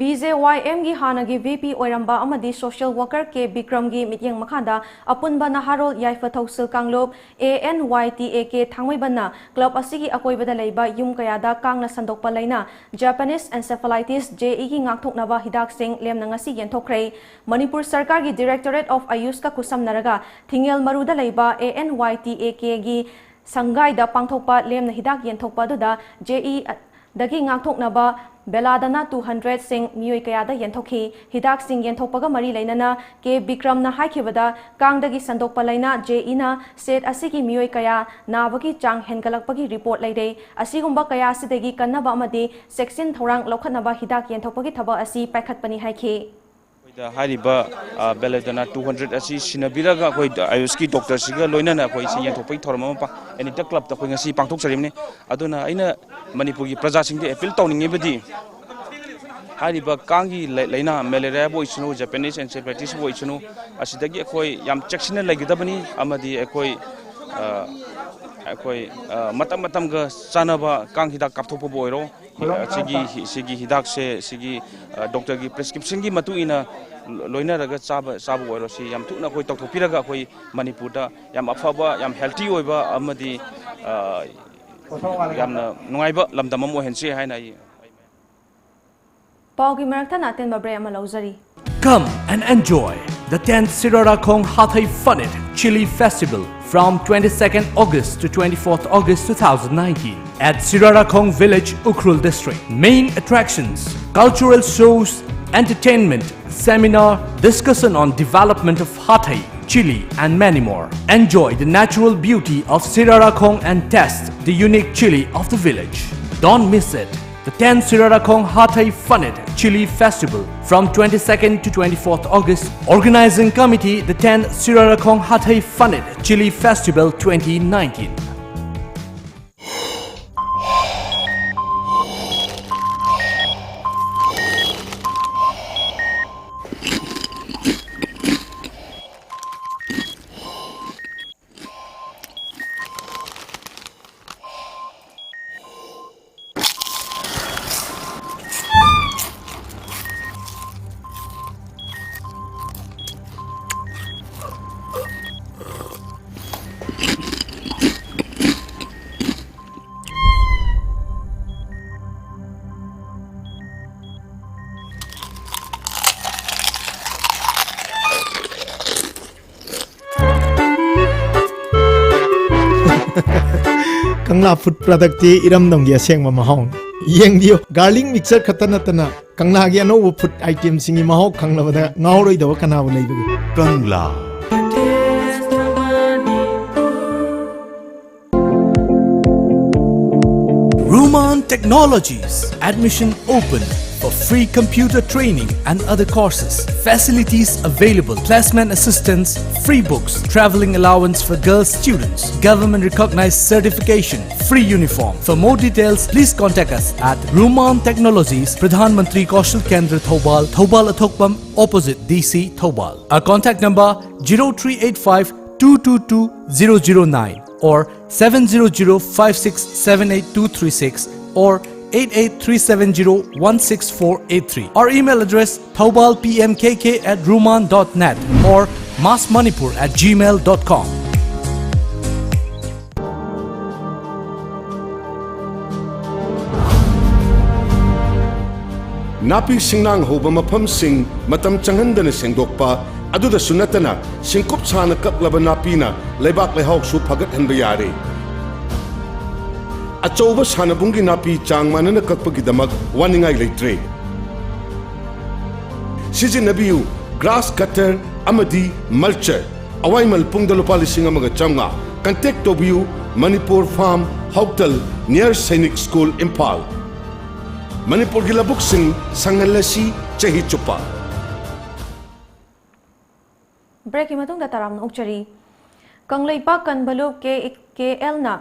ꯕꯤ ꯖꯦ ꯋꯥꯏ ꯑꯦꯝꯒꯤ ꯍꯥꯟꯅꯒꯤ ꯚꯤ ꯄꯤ ꯑꯣꯏꯔꯝꯕ ꯑꯃꯗꯤ ꯁꯣꯁꯤꯌꯦꯜ ꯋꯥꯀꯔ ꯀꯦ ꯕꯤꯀ꯭ꯔꯝꯒꯤ ꯃꯤꯠꯌꯦꯡ ꯃꯈꯥꯗ ꯑꯄꯨꯟꯕ ꯅꯍꯥꯔꯣꯜ ꯌꯥꯏꯐ ꯊꯧꯁꯤꯜ ꯀꯥꯡꯂꯨꯞ, A N Y T A K, ꯊꯥꯡꯃꯩꯕꯟꯅ ꯀ꯭ꯂꯕ ꯑꯁꯤꯒꯤ ꯑꯀꯣꯏꯕꯗ ꯂꯩꯕ ꯌꯨꯝ ꯀꯌꯥꯗ ꯀꯥꯡꯅ ꯁꯟꯗꯣꯛꯄ ꯂꯥꯏꯅꯥ Japanese encephalitis, ꯖꯦ ꯏꯒꯤ ꯉꯥꯛꯊꯣꯛꯅꯕ ꯍꯤꯗꯥꯛꯁꯤꯡ ꯂꯦꯝꯅ ꯉꯁꯤ ꯌꯦꯟꯊꯣꯛꯈ꯭ꯔꯦ꯫ ꯃꯅꯤꯄꯨꯔ ꯁꯔꯀꯥꯔꯒꯤ Directorate of AYUSꯀ ꯈꯨꯠꯁꯝꯅꯔꯒ ꯊꯤꯡꯉꯦꯜ ꯃꯔꯨꯗ ꯂꯩꯕ ꯑꯦ ꯑꯦꯟ ꯋꯥꯏ ꯇꯤ ꯑꯦ ꯀꯦꯒꯤ ꯁꯪꯒꯥꯏꯗ ꯄꯥꯡꯊꯣꯛꯄ ꯂꯦꯝꯅ ꯍꯤꯗꯥꯛ ꯌꯦꯟꯊꯣꯛꯄ ꯑꯗꯨꯗ ꯖꯦ ꯏ ꯗꯒꯤ ꯉꯥꯛꯊꯣꯛꯅꯕ ꯕꯦꯂꯥꯗꯅꯥ ꯇꯨ ꯍꯟꯗ꯭ꯔꯦꯠꯁꯤꯡ ꯃꯤꯑꯣꯏ ꯀꯌꯥꯗ ꯌꯦꯟꯊꯣꯛꯈꯤ꯫ ꯍꯤꯗꯥꯛꯁꯤꯡ ꯌꯦꯟꯊꯣꯛꯄꯒ ꯃꯔꯤ ꯂꯩꯅꯅ ꯀꯦ ꯕꯤꯀ꯭ꯔꯝꯅ ꯍꯥꯏꯈꯤꯕꯗ, ꯀꯥꯡꯗꯒꯤ ꯁꯟꯗꯣꯛꯄ ꯂꯥꯏꯅꯥ ꯖꯦ ꯏꯅ ꯁ꯭ꯇꯦꯠ ꯑꯁꯤꯒꯤ ꯃꯤꯑꯣꯏ ꯀꯌꯥ ꯅꯥꯕꯒꯤ ꯆꯥꯡ ꯍꯦꯟꯒꯠꯂꯛꯄꯒꯤ ꯔꯤꯄꯣꯔꯠ ꯂꯩꯔꯦ꯫ ꯑꯁꯤꯒꯨꯝꯕ ꯀꯌꯥ ꯑꯁꯤꯗꯒꯤ ꯀꯟꯅꯕ ꯑꯃꯗꯤ ꯆꯦꯛꯁꯤꯟ ꯊꯧꯔꯥꯡ ꯂꯧꯈꯠꯅꯕ ꯍꯤꯗꯥꯛ ꯌꯦꯟꯊꯣꯛꯄꯒꯤ ꯊꯕꯛ ꯑꯁꯤ ꯄꯥꯏꯈꯠꯄꯅꯤ ꯍꯥꯏꯈꯤ꯫ ꯑꯩꯈꯣꯏꯗ ꯍꯥꯏꯔꯤꯕ ꯕꯦꯂꯦꯗꯅꯥ ꯇꯨ ꯍꯟꯗ꯭ꯔꯦꯠ ꯑꯁꯤ ꯁꯤꯟꯅꯕꯤꯔꯒ ꯑꯩꯈꯣꯏ ꯑꯥꯌꯨꯁꯀꯤ ꯗꯣꯛꯇꯔꯁꯤꯒ ꯂꯣꯏꯅꯅ ꯑꯩꯈꯣꯏ ꯁꯤ ꯌꯦꯟꯊꯣꯛꯄꯒꯤ ꯊꯧꯔꯝ ꯑꯃ ꯑꯦꯅꯤꯇ ꯀ꯭ꯂꯕꯇ ꯑꯩꯈꯣꯏ ꯉꯁꯤ ꯄꯥꯡꯊꯣꯛꯆꯔꯤꯕꯅꯤ꯫ ꯑꯗꯨꯅ ꯑꯩꯅ ꯃꯅꯤꯄꯨꯔꯒꯤ ꯄ꯭ꯔꯖꯥꯁꯤꯡꯗ ꯑꯦꯄꯤꯜ ꯇꯧꯅꯤꯡꯉꯤꯕꯗꯤ, ꯍꯥꯏꯔꯤꯕ ꯀꯥꯡꯒꯤ ꯂꯥꯏꯅꯥ ꯃꯦꯂꯦꯔꯤꯌꯥꯕꯨ ꯑꯣꯏꯁꯅꯨ, ꯖꯄꯦꯅꯤꯁ ꯑꯦꯟꯁꯦꯐꯦꯂꯥꯏꯇꯤꯁꯄꯨ ꯑꯣꯏꯁꯅꯨ, ꯑꯁꯤꯗꯒꯤ ꯑꯩꯈꯣꯏ ꯌꯥꯝ ꯆꯦꯛꯁꯤꯟꯅ ꯂꯩꯒꯗꯕꯅꯤ꯫ ꯑꯃꯗꯤ ꯑꯩꯈꯣꯏ ꯑꯩꯈꯣꯏ ꯃꯇꯝ ꯃꯇꯝꯒ ꯆꯥꯟꯅꯕ ꯀꯥꯡ ꯍꯤꯗꯥꯛ ꯀꯥꯞꯊꯣꯛꯄꯕꯨ ꯑꯣꯏꯔꯣ, ꯁꯤꯒꯤ ꯁꯤꯒꯤ ꯍꯤꯗꯥꯛꯁꯦ ꯁꯤꯒꯤ ꯗꯣꯛꯇꯔꯒꯤ ꯄ꯭ꯔꯦꯁꯀ꯭ꯔꯤꯞꯁꯟꯒꯤ ꯃꯇꯨꯡ ꯏꯟꯅ ꯂꯣꯏꯅꯔꯒ ꯆꯥꯕ ꯆꯥꯕ ꯑꯣꯏꯔꯣ, ꯁꯤ ꯌꯥꯝ ꯊꯨꯅ ꯑꯩꯈꯣꯏ ꯇꯧꯊꯣꯛꯄꯤꯔꯒ ꯑꯩꯈꯣꯏ ꯃꯅꯤꯄꯨꯔꯗ ꯌꯥꯝ ꯑꯐꯕ, ꯌꯥꯝ ꯍꯦꯜꯇꯤ ꯑꯣꯏꯕ ꯑꯃꯗꯤ ꯌꯥꯝꯅ ꯅꯨꯡꯉꯥꯏꯕ ꯂꯝꯗꯝ ꯑꯃ ꯑꯣꯏꯍꯟꯁꯤ ꯍꯥꯏꯅ ꯑꯩ ꯄꯥꯎꯒꯤ ꯃꯔꯛꯇ ꯑꯇꯦꯟꯕ ꯕ꯭ꯔꯦꯛ ꯑꯃ ꯂꯧꯖꯔꯤ꯫ Come and enjoy the tenth Sirarakhong Hathei Funit Chili Festival from twenty-second August to twenty-fourth August two thousand nineteen at Sirarakhong Village, Ukhrul District. Main attractions: cultural shows, entertainment, seminar, discussion on development of Hathei, chili, and many more. Enjoy the natural beauty of Sirarakhong and test the unique chili of the village. Don't miss it. The tenth Sirarakhong Hathei Funit Chili Festival from twenty-second to twenty-fourth August. Organizing Committee, the tenth Sirarakhong Hathei Funit Chili Festival twenty nineteen. Kangla food ꯄ꯭ꯔꯗꯛꯇꯤ ꯏꯔꯝꯗꯝꯒꯤ ꯑꯁꯦꯡꯕ ꯃꯍꯥꯎꯅꯤ꯫ ꯌꯦꯡꯕꯤꯌꯨ, garlic mixer ꯈꯛꯇ ꯅꯠꯇꯅ ꯀꯪꯂꯥꯒꯤ ꯑꯅꯧꯕ food ꯑꯥꯏꯇꯦꯝꯁꯤꯡꯒꯤ ꯃꯍꯥꯎ ꯈꯪꯂꯕꯗ ꯉꯥꯎꯔꯣꯏꯗꯕ ꯀꯅꯥꯕꯨ ꯂꯩꯕꯒꯦ? Kangla. Ruman Technologies. Admission open for free computer training and other courses. Facilities available: placement assistance, free books, traveling allowance for girls students, government recognized certification, free uniform. For more details, please contact us at Ruman Technologies, Pradhan Mantri Kaushal Kendra, Thoubal, Thoubal Athokpam, opposite D C, Thoubal. Our contact number: zero three eight five two two two zero zero nine or seven zero zero five six seven eight two three six or eight eight three seven zero one six four eight three. Our email address: thoubal P M K K at ruman dot net or mass manipur at gmail dot com. ꯅꯥꯄꯤ ꯁꯤꯡꯅꯥꯡ ꯍꯧꯕ ꯃꯐꯝꯁꯤꯡ ꯃꯇꯝ ꯆꯪꯍꯟꯗꯅ ꯁꯦꯡꯗꯣꯛꯄ, ꯑꯗꯨꯗꯁꯨ ꯅꯠꯇꯅ ꯁꯤꯡꯀꯨꯞ ꯁꯥꯅ ꯀꯛꯂꯕ ꯅꯥꯄꯤꯅ ꯂꯩꯕꯥꯛ ꯂꯩꯍꯥꯎꯁꯨ ꯐꯒꯠꯍꯟꯕ ꯌꯥꯔꯦ꯫ ꯑꯆꯧꯕ ꯁꯥꯟꯅꯕꯨꯡꯒꯤ ꯅꯥꯄꯤ ꯆꯥꯡ ꯃꯥꯟꯅꯅ ꯀꯛꯄꯒꯤꯗꯃꯛ ꯋꯥꯅꯤꯡꯉꯥꯏ ꯂꯩꯇ꯭ꯔꯦ꯫ ꯁꯤꯖꯤꯟꯅꯕꯤꯌꯨ grass cutter ꯑꯃꯗꯤ mulcher꯫ ꯑꯋꯥꯏꯃꯜ ꯄꯨꯡꯗ ꯂꯨꯄꯥ ꯂꯤꯁꯤꯡ ꯑꯃꯒ ꯆꯥꯝꯃꯉꯥ꯫ Contact ꯇꯧꯕꯤꯌꯨ, ꯃꯅꯤꯄꯨꯔ ꯐꯥꯔꯝ, ꯍꯧꯇꯜ, near ꯁꯩꯅꯤꯛ ꯁ꯭ꯀꯨꯜ, ꯏꯝꯐꯥꯜ꯫ ꯃꯅꯤꯄꯨꯔꯒꯤ ꯂꯧꯕꯨꯛꯁꯤꯡ ꯁꯪꯍꯜꯂꯁꯤ ꯆꯍꯤ ꯆꯨꯞꯄ꯫ ꯕ꯭ꯔꯦꯛꯀꯤ ꯃꯇꯨꯡꯗ ꯇꯔꯥꯝꯅ ꯑꯣꯛꯆꯔꯤ꯫ ꯀꯪꯂꯩꯄꯥꯛ ꯀꯟꯚꯂꯨꯞ ꯀꯦ ꯀꯦ ꯑꯦꯜꯅ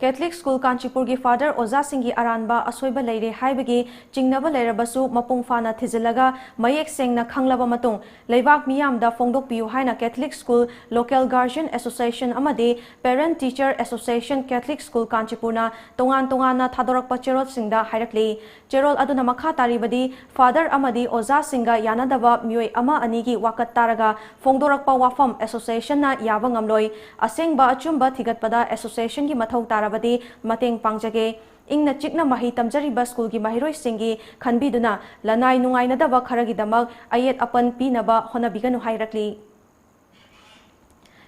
ꯀꯦꯊꯂꯤꯛ ꯁ꯭ꯀꯨꯜ ꯀꯥꯟꯆꯤꯄꯨꯔꯒꯤ ꯐꯥꯗꯔ ꯑꯣꯖꯥꯁꯤꯡꯒꯤ ꯑꯔꯥꯟꯕ ꯑꯁꯣꯏꯕ ꯂꯩꯔꯦ ꯍꯥꯏꯕꯒꯤ ꯆꯤꯡꯅꯕ ꯂꯩꯔꯕꯁꯨ ꯃꯄꯨꯡ ꯐꯥꯅ ꯊꯤꯖꯤꯜꯂꯒ ꯃꯌꯦꯛ ꯁꯦꯡꯅ ꯈꯪꯂꯕ ꯃꯇꯨꯡ ꯂꯩꯕꯥꯛ ꯃꯤꯌꯥꯝꯗ ꯐꯣꯡꯗꯣꯛꯄꯤꯌꯨ ꯍꯥꯏꯅ ꯀꯦꯊꯂꯤꯛ ꯁ꯭ꯀꯨꯜ ꯂꯣꯀꯦꯜ ꯒꯥꯔꯖꯤꯌꯟ ꯑꯦꯁꯣꯁꯤꯌꯦꯁꯟ ꯑꯃꯗꯤ ꯄꯦꯔꯦꯟꯠ ꯇꯤꯆꯔ ꯑꯦꯁꯣꯁꯤꯌꯦꯁꯟ ꯀꯦꯊꯂꯤꯛ ꯁ꯭ꯀꯨꯜ ꯀꯥꯟꯆꯤꯄꯨꯔꯅ ꯇꯣꯉꯥꯟ ꯇꯣꯉꯥꯟꯅ ꯊꯥꯗꯣꯔꯛꯄ ꯆꯦꯔꯣꯜꯁꯤꯡꯗ ꯍꯥꯏꯔꯛꯂꯤ꯫ ꯆꯦꯔꯣꯜ ꯑꯗꯨꯅ ꯃꯈꯥ ꯇꯥꯔꯤꯕꯗꯤ, ꯐꯥꯗꯔ ꯑꯃꯗꯤ ꯑꯣꯖꯥꯁꯤꯡꯒ ꯌꯥꯅꯗꯕ ꯃꯤꯑꯣꯏ ꯑꯃ ꯑꯅꯤꯒꯤ ꯋꯥꯀꯠ ꯇꯥꯔꯒ ꯐꯣꯡꯗꯣꯔꯛꯄ ꯋꯥꯐꯝ ꯑꯦꯁꯣꯁꯤꯌꯦꯁꯟꯅ ꯌꯥꯕ ꯉꯝꯂꯣꯏ꯫ ꯑꯁꯦꯡꯕ ꯑꯆꯨꯝꯕ ꯊꯤꯒꯠꯄꯗ ꯑꯦꯁꯣꯁꯤꯌꯦꯁꯟꯒꯤ ꯃꯊꯧ ꯇꯥꯔꯕꯗꯤ ꯃꯇꯦꯡ ꯄꯥꯡꯖꯒꯦ꯫ ꯏꯪꯅ ꯆꯤꯛꯅ ꯃꯍꯩ ꯇꯝꯖꯔꯤꯕ ꯁ꯭ꯀꯨꯜꯒꯤ ꯃꯍꯩꯔꯣꯏꯁꯤꯡꯒꯤ ꯈꯟꯕꯤꯗꯨꯅ ꯂꯅꯥꯏ ꯅꯨꯡꯉꯥꯏꯅꯗꯕ ꯈꯔꯒꯤꯗꯃꯛ ꯑꯌꯦꯠ ꯑꯄꯟ ꯄꯤꯅꯕ ꯍꯣꯠꯅꯕꯤꯒꯅꯨ ꯍꯥꯏꯔꯛꯂꯤ꯫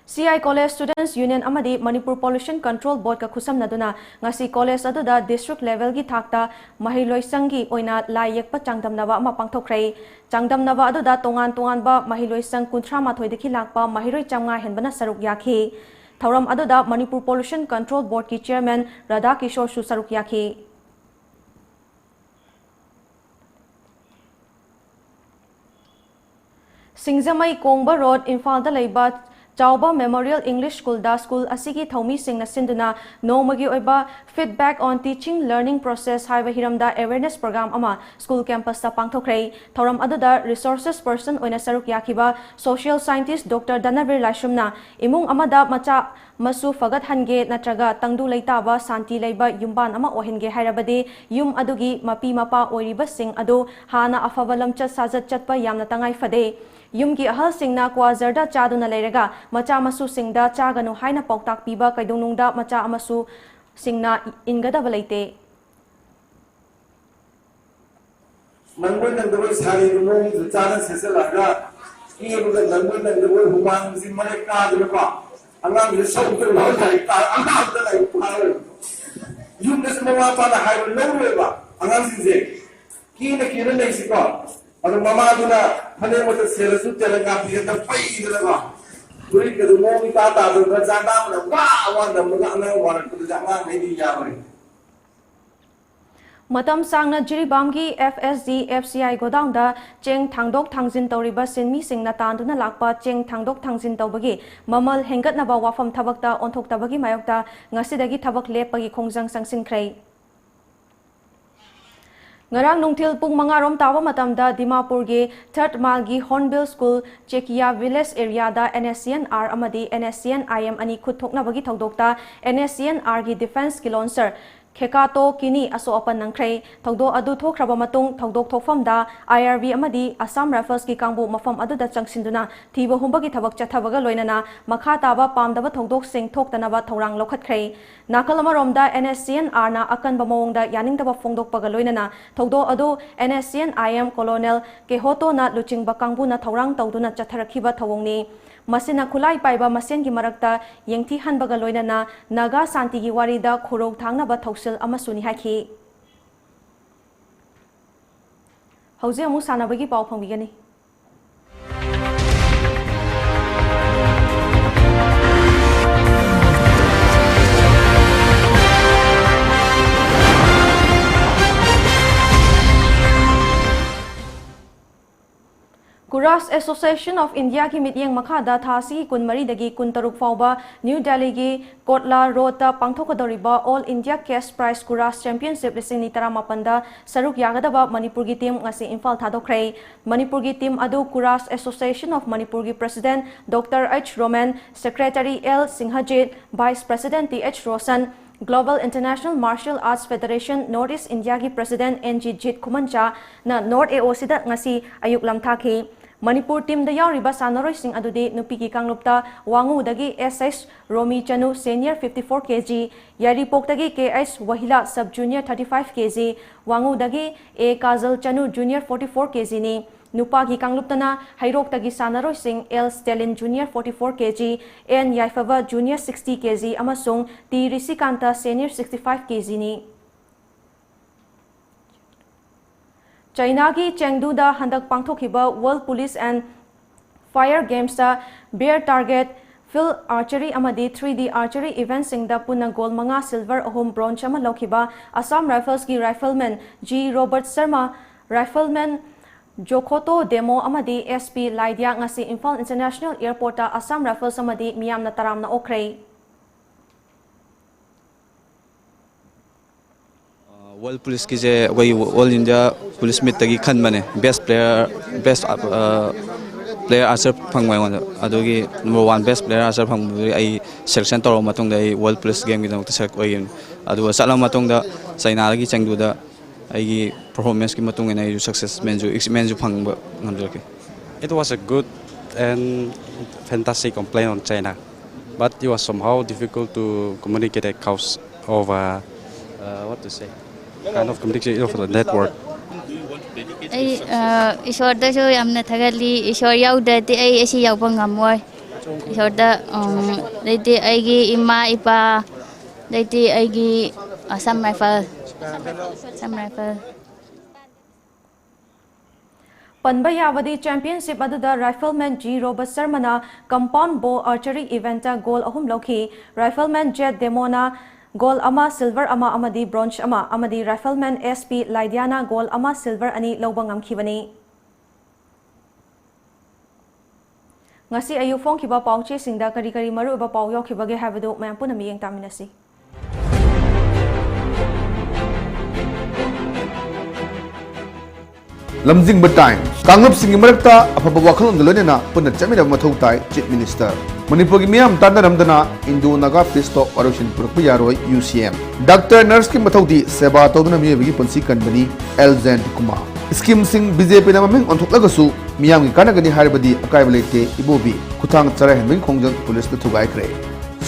ꯁꯤ ꯑꯥꯏ ꯀꯣꯂꯦꯖ ꯁ꯭ꯇꯨꯗꯦꯟꯠꯁ ꯌꯨꯅꯤꯌꯟ ꯑꯃꯗꯤ ꯃꯅꯤꯄꯨꯔ ꯄꯣꯂꯨꯁꯟ ꯀꯟꯇ꯭ꯔꯣꯜ ꯕꯣꯔꯗꯀ ꯈꯨꯠꯁꯝꯅꯗꯨꯅ ꯉꯁꯤ ꯀꯣꯂꯦꯖ ꯑꯗꯨꯗ ꯗꯤꯁꯇ꯭ꯔꯤꯛ ꯂꯦꯚꯦꯜꯒꯤ ꯊꯥꯛꯇ ꯃꯍꯩꯂꯣꯏꯁꯪꯒꯤ ꯑꯣꯏꯅ ꯂꯥꯏ ꯌꯦꯛꯄ ꯆꯥꯡꯗꯝꯅꯕ ꯑꯃ ꯄꯥꯡꯊꯣꯛꯈ꯭ꯔꯦ꯫ ꯆꯥꯡꯗꯝꯅꯕ ꯑꯗꯨꯗ ꯇꯣꯉꯥꯟ ꯇꯣꯉꯥꯟꯕ ꯃꯍꯩꯂꯣꯏꯁꯪ ꯀꯨꯟꯊ꯭ꯔꯥ ꯃꯥꯊꯣꯏꯗꯒꯤ ꯂꯥꯛꯄ ꯃꯍꯩꯔꯣꯏ ꯆꯥꯝꯃꯉꯥ ꯍꯦꯟꯕꯅ ꯁꯔꯨꯛ ꯌꯥꯈꯤ꯫ ꯊꯧꯔꯝ ꯑꯗꯨꯗ ꯃꯅꯤꯄꯨꯔ ꯄꯣꯂꯨꯁꯟ ꯀꯟꯇ꯭ꯔꯣꯜ ꯕꯣꯔꯗꯀꯤ ꯆꯤꯌꯔꯃꯦꯟ ꯔꯥꯙꯥ ꯀꯤꯁꯣꯔꯁꯨ ꯁꯔꯨꯛ ꯌꯥꯈꯤ꯫ ꯁꯤꯡꯖꯃꯩ ꯀꯣꯡꯕ ꯔꯣꯗ, ꯏꯝꯐꯥꯜꯗ ꯂꯩꯕ ꯆꯥꯎꯕ ꯃꯦꯃꯣꯔꯤꯌꯦꯜ ꯏꯪꯂꯤꯁ ꯁ꯭ꯀꯨꯜꯗ ꯁ꯭ꯀꯨꯜ ꯑꯁꯤꯒꯤ ꯊꯧꯃꯤꯁꯤꯡꯅ ꯁꯤꯟꯗꯨꯅ ꯅꯣꯡꯃꯒꯤ ꯑꯣꯏꯕ Feedback on Teaching Learning Process ꯍꯥꯏꯕ ꯍꯤꯔꯝꯗ awareness program ꯑꯃ ꯁ꯭ꯀꯨꯜ ꯀꯦꯝꯄꯁꯇ ꯄꯥꯡꯊꯣꯛꯈ꯭ꯔꯦ꯫ ꯊꯧꯔꯝ ꯑꯗꯨꯗ ꯔꯤꯁꯣꯔꯁꯦꯁ ꯄꯔꯁꯟ ꯑꯣꯏꯅ ꯁꯔꯨꯛ ꯌꯥꯈꯤꯕ ꯁꯣꯁꯤꯌꯦꯜ ꯁꯥꯏꯟꯇꯤꯁ ꯗꯣꯛꯇꯔ ꯙꯅꯕꯤꯔ ꯂꯥꯏꯁ꯭ꯔꯝꯅ ꯏꯃꯨꯡ ꯑꯃꯗ ꯃꯆꯥ ꯃꯁꯨ ꯐꯒꯠꯍꯟꯒꯦ ꯅꯠꯇ꯭ꯔꯒ ꯇꯪꯗꯨ ꯂꯩꯇꯥꯕ ꯁꯥꯟꯇꯤ ꯂꯩꯕ ꯌꯨꯝꯕꯥꯟ ꯑꯃ ꯑꯣꯏꯍꯟꯒꯦ ꯍꯥꯏꯔꯕꯗꯤ ꯌꯨꯝ ꯑꯗꯨꯒꯤ ꯃꯄꯤ ꯃꯄꯥ ꯑꯣꯏꯔꯤꯕꯁꯤꯡ ꯑꯗꯨ ꯍꯥꯟꯅ ꯑꯐꯕ ꯂꯝꯆꯠ ꯁꯥꯖꯠ ꯆꯠꯄ ꯌꯥꯝꯅ ꯇꯉꯥꯏ ꯐꯗꯦ꯫ ꯌꯨꯝꯒꯤ ꯑꯍꯜꯁꯤꯡꯅ ꯀ꯭ꯋꯥ ꯖꯔꯗꯥ ꯆꯥꯗꯨꯅ ꯂꯩꯔꯒ ꯃꯆꯥ ꯃꯁꯨꯁꯤꯡꯗ ꯆꯥꯒꯅꯨ ꯍꯥꯏꯅ ꯄꯥꯎꯇꯥꯛ ꯄꯤꯕ ꯀꯩꯗꯧꯅꯨꯡꯗ ꯃꯆꯥ ꯃꯁꯨꯁꯤꯡꯅ ꯏꯟꯒꯗꯕ ꯂꯩꯇꯦ꯫ ꯅꯪꯕꯣꯏ ꯅꯪꯗꯕꯣꯏ ꯁꯥꯔꯤꯕ ꯃꯑꯣꯡꯗꯨ ꯆꯥꯅ ꯁꯦꯠꯆꯜꯂꯛꯑꯒ ꯀꯦꯕꯒ ꯅꯪꯕꯣꯏ ꯅꯪꯗꯕꯣꯏ ꯍꯨꯃꯥꯡꯁꯤ ꯃꯔꯛ ꯀꯥꯗꯅꯀꯣ ꯑꯉꯥꯡꯁꯦ ꯁꯧꯗꯅ ꯂꯥꯏꯔꯤꯛ ꯄꯥ-, ꯑꯉꯥꯡꯗ ꯂꯥꯏꯔꯤꯛ ꯄꯥꯔꯣꯏ꯫ ꯌꯨꯝꯗꯁꯨ ꯃꯃꯥ ꯃꯄꯥꯅ ꯍꯥꯏꯕ ꯂꯧꯔꯣꯏꯕ ꯑꯉꯥꯡꯁꯤꯡꯁꯦ꯫ ꯀꯦꯅ ꯀꯦꯅ ꯂꯩꯁꯤꯀꯣ꯫ ꯑꯗꯣ ꯃꯃꯥꯗꯨꯅ ꯐꯅꯦꯛ ꯃꯇꯠ ꯁꯦꯠꯂꯁꯨ ꯇꯦꯂꯪꯒꯥ ꯐꯤꯗꯛꯇ ꯄꯩꯗꯅꯀꯣ꯫ ꯐꯨꯔꯤꯠꯀꯗꯨ ꯃꯑꯣꯡ ꯏꯇꯥ ꯇꯥꯗꯅ ꯖꯥꯟꯗꯥ ꯑꯃꯅ ꯋꯥ ꯋꯥ ꯅꯝꯃꯒ ꯑꯉꯥꯡ ꯋꯥꯔꯛꯄꯗꯨꯗꯤ ꯑꯉꯥꯡꯈꯩꯗꯤ ꯌꯥꯔꯣꯏ꯫ ꯃꯇꯝ ꯁꯥꯡꯅ ꯖꯤꯔꯤꯕꯥꯝꯒꯤ FSG FCI ꯒꯣꯗꯥꯎꯟꯗ ꯆꯦꯡ ꯊꯥꯡꯗꯣꯛ ꯊꯥꯡꯖꯤꯟ ꯇꯧꯔꯤꯕ ꯁꯤꯟꯃꯤꯁꯤꯡꯅ ꯇꯥꯟꯗꯨꯅ ꯂꯥꯛꯄ ꯆꯦꯡ ꯊꯥꯡꯗꯣꯛ ꯊꯥꯡꯖꯤꯟ ꯇꯧꯕꯒꯤ ꯃꯃꯜ ꯍꯦꯟꯒꯠꯅꯕ ꯋꯥꯐꯝ ꯊꯕꯛꯇ ꯑꯣꯟꯊꯣꯛꯇꯕꯒꯤ ꯃꯥꯌꯣꯛꯇ ꯉꯁꯤꯗꯒꯤ ꯊꯕꯛ ꯂꯦꯞꯄꯒꯤ ꯈꯣꯡꯖꯪ ꯆꯪꯁꯤꯟꯈ꯭ꯔꯦ꯫ ꯉꯔꯥꯡ ꯅꯨꯡꯊꯤꯜ ꯄꯨꯡ ꯃꯉꯥ ꯔꯣꯝ ꯇꯥꯕ ꯃꯇꯝꯗ ꯗꯤꯃꯥꯄꯨꯔꯒꯤ ꯊꯔꯠ ꯃꯥꯏꯜꯒꯤ ꯍꯣꯔꯟꯕꯤꯜ ꯁ꯭ꯀꯨꯜ ꯆꯦꯀꯤꯌꯥ ꯚꯤꯂꯦꯖ ꯑꯦꯔꯤꯌꯥꯗ NSCN-R ꯑꯃꯗꯤ NSCN-IM ꯑꯅꯤ ꯈꯨꯠ ꯊꯣꯛꯅꯕꯒꯤ ꯊꯧꯗꯣꯛꯇ NSCN-R ꯒꯤ ꯗꯤꯐꯦꯟꯁꯀꯤ ꯂꯣꯟꯁꯔ ꯈꯦꯀꯥꯇꯣ ꯀꯤꯅꯤ ꯑꯁꯣꯛ ꯑꯄꯟ ꯅꯪꯈ꯭ꯔꯦ꯫ ꯊꯧꯗꯣꯛ ꯑꯗꯨ ꯊꯣꯛꯈ꯭ꯔꯕ ꯃꯇꯨꯡ ꯊꯧꯗꯣꯛ ꯊꯣꯛꯐꯝꯗ IRB ꯑꯃꯗꯤ ꯑꯁꯥꯝ ꯔꯥꯏꯐꯜꯁꯀꯤ ꯀꯥꯡꯕꯨ ꯃꯐꯝ ꯑꯗꯨꯗ ꯆꯪꯁꯤꯟꯗꯨꯅ ꯊꯤꯕ ꯍꯨꯝꯕꯒꯤ ꯊꯕꯛ ꯆꯠꯊꯕꯒ ꯂꯣꯏꯅꯅ ꯃꯈꯥ ꯇꯥꯕ ꯄꯥꯝꯗꯕ ꯊꯧꯗꯣꯛꯁꯤꯡ ꯊꯣꯛꯇꯅꯕ ꯊꯧꯔꯥꯡ ꯂꯧꯈꯠꯈ꯭ꯔꯦ꯫ ꯅꯥꯀꯜ ꯑꯃꯔꯣꯝꯗ NSCN-R ꯅ ꯑꯀꯟꯕ ꯃꯑꯣꯡꯗ ꯌꯥꯅꯤꯡꯗꯕ ꯐꯣꯡꯗꯣꯛꯄꯒ ꯂꯣꯏꯅꯅ ꯊꯧꯗꯣꯛ ꯑꯗꯨ NSCN-IM ꯀꯣꯂꯣꯅꯦꯜ ꯀꯦꯍꯣꯇꯣꯅ ꯂꯨꯆꯤꯡꯕ ꯀꯥꯡꯕꯨꯅ ꯊꯧꯔꯥꯡ ꯇꯧꯗꯨꯅ ꯆꯠꯊꯔꯛꯈꯤꯕ ꯊꯧꯑꯣꯡꯅꯤ꯫ ꯃꯁꯤꯅ ꯈꯨꯠꯂꯥꯏ ꯄꯥꯏꯕ ꯃꯁꯦꯟꯒꯤ ꯃꯔꯛꯇ ꯌꯦꯡꯊꯤꯍꯟꯕꯒ ꯂꯣꯏꯅꯅ ꯅꯥꯒꯥ ꯁꯥꯟꯇꯤꯒꯤ ꯋꯥꯔꯤꯗ ꯈꯨꯔꯧ ꯊꯥꯡꯅꯕ ꯊꯧꯁꯤꯜ ꯑꯃꯁꯨꯅꯤ ꯍꯥꯏꯈꯤ꯫ ꯍꯧꯖꯤꯛ ꯑꯃꯨꯛ ꯁꯥꯟꯅꯕꯒꯤ ꯄꯥꯎ ꯐꯪꯕꯤꯒꯅꯤ꯫ ꯀꯨꯔꯥꯁ ꯑꯦꯁꯣꯁꯤꯌꯦꯁꯟ ꯑꯣꯐ ꯏꯟꯗꯤꯌꯥꯒꯤ ꯃꯤꯠꯌꯦꯡ ꯃꯈꯥꯗ ꯊꯥ ꯑꯁꯤꯒꯤ ꯀꯨꯟꯃꯔꯤꯗꯒꯤ ꯀꯨꯟꯇꯔꯨꯛ ꯐꯥꯎꯕ ꯅ꯭ꯌꯨ ꯗꯦꯜꯂꯤꯒꯤ ꯀꯣꯠꯂꯥ ꯔꯣꯗꯇ ꯄꯥꯡꯊꯣꯛꯀꯗꯧꯔꯤꯕ all India cash prize kurash ꯆꯦꯝꯄꯤꯌꯟꯁꯤꯞ ꯂꯤꯁꯤꯡ ꯑꯅꯤ ꯇꯔꯥꯃꯥꯄꯟꯗ ꯁꯔꯨꯛ ꯌꯥꯒꯗꯕ ꯃꯅꯤꯄꯨꯔꯒꯤ ꯇꯤꯝ ꯉꯁꯤ ꯏꯝꯐꯥꯜ ꯊꯥꯗꯣꯛꯈ꯭ꯔꯦ꯫ ꯃꯅꯤꯄꯨꯔꯒꯤ ꯇꯤꯝ ꯑꯗꯨ ꯀꯨꯔꯥꯁ ꯑꯦꯁꯣꯁꯤꯌꯦꯁꯟ ꯑꯣꯐ ꯃꯅꯤꯄꯨꯔꯒꯤ president doctor H Romen, secretary L Singhajit, vice president T H Roshan, global international martial arts federation north east ꯏꯟꯗꯤꯌꯥꯒꯤ ꯄ꯭ꯔꯁꯤꯗꯦꯟꯠ ꯑꯦꯟ ꯖꯤ ꯖꯤꯠ ꯈꯨꯃꯟꯆꯥꯅ ꯅꯣꯔꯠ ꯑꯦ ꯑꯣ ꯁꯤꯗ ꯉꯁꯤ ꯑꯌꯨꯛ ꯂꯝꯊꯥꯈꯤ꯫ ꯃꯅꯤꯄꯨꯔ ꯇꯤꯝꯗ ꯌꯥꯎꯔꯤꯕ ꯁꯥꯟꯅꯔꯣꯏꯁꯤꯡ ꯑꯗꯨꯗꯤ ꯅꯨꯄꯤꯒꯤ ꯀꯥꯡꯂꯨꯞꯇ ꯋꯥꯉꯨꯗꯒꯤ S H Romi Chanu, senior fifty four K G, ꯌꯥꯏꯔꯤꯄꯣꯛꯇꯒꯤ K H ꯋꯥꯍꯤꯂꯥ, sub junior thirty five K G, ꯋꯥꯉꯨꯗꯒꯤ A Kajal Chanu, junior forty four K G ꯅꯤ꯫ ꯅꯨꯄꯥꯒꯤ ꯀꯥꯡꯂꯨꯞꯇꯅ ꯍꯩꯔꯣꯛꯇꯒꯤ ꯁꯥꯟꯅꯔꯣꯏꯁꯤꯡ L ꯁ꯭ꯇꯦꯂꯤꯟ, junior forty four K G, N ꯌꯥꯏꯐꯕ, junior sixty K G ꯑꯃꯁꯨꯡ T ꯔꯤꯁꯤꯀꯥꯟꯇ, senior sixty five K G ꯅꯤ꯫ ꯆꯩꯅꯥꯒꯤ ꯆꯦꯡꯗꯨꯗ ꯍꯟꯗꯛ ꯄꯥꯡꯊꯣꯛꯈꯤꯕ World Police and Fire Gamesꯇ Bear Target, Field Archery ꯑꯃꯗꯤ three D Archery eventꯁꯤꯡꯗ ꯄꯨꯟꯅ gold ꯃꯉꯥ, silver ꯑꯍꯨꯝ, bronze ꯑꯃ ꯂꯧꯈꯤꯕ Assam Riflesꯀꯤ rifleman G Robert Sharma, rifleman Jokhoto Demo ꯑꯃꯗꯤ S P ꯂꯥꯏꯗ꯭ꯌꯥ ꯉꯁꯤ ꯏꯝꯐꯥꯜ International Airportꯇ Assam Rifles ꯑꯃꯗꯤ ꯃꯤꯌꯥꯝꯅ ꯇꯔꯥꯝꯅ ꯑꯣꯛꯈ꯭ꯔꯦ꯫ ꯋꯥꯔꯜ ꯄꯨꯂꯤꯁꯀꯤꯁꯦ ꯑꯩꯈꯣꯏ ꯑꯣꯜ ꯏꯟꯗꯤꯌꯥ ꯄꯨꯂꯤꯁ ꯃꯤꯠꯇꯒꯤ ꯈꯟꯕꯅꯦ, best player, best player archer ꯐꯪꯕ ꯑꯩꯉꯣꯟꯗ꯫ ꯑꯗꯨꯒꯤ number one best player archer ꯐꯪꯕꯗꯨꯒꯤ ꯑꯩ selection ꯇꯧꯔꯕ ꯃꯇꯨꯡꯗ ꯑꯩ ꯋꯥꯔꯜ ꯄꯨꯂꯤꯁ ꯒꯦꯝꯒꯤꯗꯃꯛꯇ select ꯑꯣꯏꯈꯤꯕꯅꯤ꯫ ꯑꯗꯨꯒ ꯆꯠꯂꯕ ꯃꯇꯨꯡꯗ ꯆꯩꯅꯥꯗꯒꯤ ꯆꯦꯡꯗꯨꯗ ꯑꯩꯒꯤ performanceꯀꯤ ꯃꯇꯨꯡ ꯏꯟꯅ ꯑꯩꯁꯨ success ꯃꯦꯟꯁꯨ, achievement ꯁꯨ ꯐꯪꯕ ꯉꯝꯖꯔꯛꯈꯤ꯫ It was a good and fantastic complaint on China, but it was somehow difficult to communicate a cause over, uh, what to say, kind of communication over the network. ꯑꯩ ꯏꯁꯣꯔꯗꯁꯨ ꯌꯥꯝꯅ ꯊꯥꯒꯠꯂꯤ꯫ ꯏꯁꯣꯔ ꯌꯥꯎꯗ꯭ꯔꯗꯤ ꯑꯩ ꯑꯁꯤ ꯌꯧꯕ ꯉꯝꯃꯣꯏ꯫ ꯏꯁꯣꯔꯗ ꯑꯗꯩꯗꯤ ꯑꯩꯒꯤ ꯏꯃꯥ ꯏꯄꯥ, ꯑꯗꯩꯗꯤ ꯑꯩꯒꯤ Assam Rifle, Assam Rifle꯫ ꯄꯟꯕ ꯌꯥꯕꯗꯤ championship ꯑꯗꯨꯗ rifleman G ꯔꯣꯕꯔꯠ ꯁꯔꯃꯅ compound bow archery eventꯇ gold ꯑꯍꯨꯝ ꯂꯧꯈꯤ꯫ Rifleman ꯖꯦꯠ ꯗꯦꯃꯣꯅ gold ꯑꯃ, silver ꯑꯃ ꯑꯃꯗꯤ bronze ꯑꯃ ꯑꯃꯗꯤ rifleman S P ꯂꯥꯏꯗ꯭ꯌꯥꯅ gold ꯑꯃ, silver ꯑꯅꯤ ꯂꯧꯕ ꯉꯝꯈꯤꯕꯅꯤ꯫ ꯉꯁꯤ ꯑꯌꯨꯛ ꯐꯣꯡꯈꯤꯕ ꯄꯥꯎ ꯆꯦꯁꯤꯡꯗ ꯀꯔꯤ ꯀꯔꯤ ꯃꯔꯨꯑꯣꯏꯕ ꯄꯥꯎ ꯌꯥꯎꯈꯤꯕꯒꯦ ꯍꯥꯏꯕꯗꯨ ꯃꯌꯥꯝ ꯄꯨꯟꯅ ꯃꯤꯠꯌꯦꯡ ꯇꯥꯃꯤꯟꯅꯁꯤ꯫ ꯂꯝꯖꯤꯡꯕ ꯇꯥꯏꯝꯁ꯫ ꯀꯥꯡꯂꯨꯞꯁꯤꯡꯒꯤ ꯃꯔꯛꯇ ꯑꯐꯕ ꯋꯥꯈꯜꯂꯣꯟꯒ ꯂꯣꯏꯅꯅ ꯄꯨꯟꯅ ꯆꯠꯃꯤꯟꯅꯕ ꯃꯊꯧ ꯇꯥꯏ, ꯆꯤꯐ ꯃꯤꯅꯤꯁꯇꯔ꯫ ꯃꯅꯤꯄꯨꯔꯒꯤ ꯃꯤꯌꯥꯝ ꯇꯥꯟꯅꯔꯝꯗꯅ ꯏꯟꯗꯣ ꯅꯥꯒꯥ ꯄꯤꯁ ꯇꯣꯛ ꯋꯥꯔꯣꯏꯁꯤꯟ ꯄꯨꯔꯛꯄ ꯌꯥꯔꯣꯏ, ꯌꯨ ꯁꯤ ꯑꯦꯝ꯫ ꯗꯥꯛꯇꯔ, ꯅꯔꯁꯀꯤ ꯃꯊꯧꯗꯤ ꯁꯦꯕꯥ ꯇꯧꯗꯨꯅ ꯃꯤꯑꯣꯏꯕꯒꯤ ꯄꯨꯟꯁꯤ ꯀꯟꯕꯅꯤ, ꯑꯦꯜ ꯖꯌꯟꯇ ꯀꯨꯃꯥꯔ꯫ ꯁ꯭ꯀꯤꯝꯁꯤꯡ ꯕꯤ ꯖꯦ ꯄꯤꯅ ꯃꯃꯤꯡ ꯑꯣꯟꯊꯣꯛꯂꯒꯁꯨ ꯃꯤꯌꯥꯝꯒꯤ ꯀꯥꯟꯅꯒꯅꯤ ꯍꯥꯏꯔꯕꯗꯤ ꯑꯀꯥꯏꯕ ꯂꯩꯇꯦ ꯏꯕꯣꯕꯤ꯫ ꯈꯨꯊꯥꯡ ꯆꯔꯥ ꯍꯦꯟꯕꯒꯤ ꯈꯣꯡꯖꯪ ꯄꯨꯂꯤꯁꯅ ꯊꯨꯒꯥꯏꯈ꯭ꯔꯦ꯫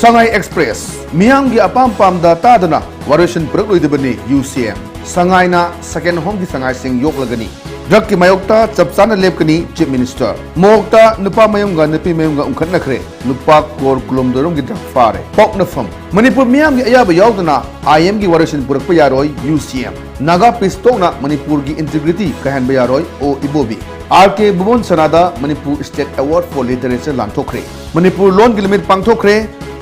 ꯁꯉꯥꯏ ꯑꯦꯛꯁꯄ꯭ꯔꯦꯁ, ꯃꯤꯌꯥꯝꯒꯤ ꯑꯄꯥꯝ ꯄꯥꯝꯗ ꯇꯥꯗꯅ ꯋꯥꯔꯣꯏꯁꯤꯟ ꯄꯨꯔꯛꯂꯣꯏꯗꯕꯅꯤ ꯌꯨ ꯁꯤ ꯑꯦꯝ꯫ ꯁꯉꯥꯏꯅ ꯁꯦꯀꯦꯟ ꯍꯣꯝꯒꯤ ꯁꯉꯥꯏꯁꯤꯡ ꯌꯣꯛꯂꯒꯅꯤ꯫ ꯗ꯭ꯔꯒꯀꯤ ꯃꯥꯌꯣꯛꯇ ꯆꯞ ꯆꯥꯅ ꯂꯦꯞꯀꯅꯤ ꯆꯤꯞ ꯃꯤꯅꯤꯁꯇꯔ꯫ ꯃꯣꯛꯇ ꯅꯨꯄꯥ ꯃꯌꯨꯝꯒ ꯅꯨꯄꯤ ꯃꯌꯨꯝꯒ ꯎꯪꯈꯠꯅꯈ꯭ꯔꯦ꯫ ꯂꯨꯄꯥ ꯀ꯭ꯔꯣꯔ ꯀꯨꯟꯍꯨꯝꯗꯣꯏ ꯔꯣꯝꯒꯤ ꯗ꯭ꯔꯒ ꯐꯥꯔꯦ꯫ ꯄꯣꯛꯅꯐꯝ, ꯃꯅꯤꯄꯨꯔ ꯃꯤꯌꯥꯝꯒꯤ ꯑꯌꯥꯕ ꯌꯥꯎꯗꯅ ꯑꯥꯏ ꯑꯦꯝꯒꯤ ꯋꯥꯔꯣꯏꯁꯤꯟ ꯄꯨꯔꯛꯄ ꯌꯥꯔꯣꯏ ꯌꯨ ꯁꯤ ꯑꯦꯝ꯫ ꯅꯥꯒꯥ ꯄꯤꯁ ꯇꯣꯛꯅ ꯃꯅꯤꯄꯨꯔꯒꯤ ꯏꯟꯇꯤꯒ꯭ꯔꯤꯇꯤ ꯀꯥꯏꯍꯟꯕ ꯌꯥꯔꯣꯏ ꯑꯣ ꯏꯕꯣꯕꯤ꯫ ꯑꯥꯔ ꯀꯦ ꯚꯨꯕꯟ ꯁꯅꯥꯗ Manipur state award for literature ꯂꯥꯟꯊꯣꯛꯈ꯭ꯔꯦ꯫ ꯃꯅꯤꯄꯨꯔ ꯂꯣꯟꯒꯤ ꯅꯨꯃꯤꯠ ꯄꯥꯡꯊꯣꯛꯈ꯭ꯔꯦ꯫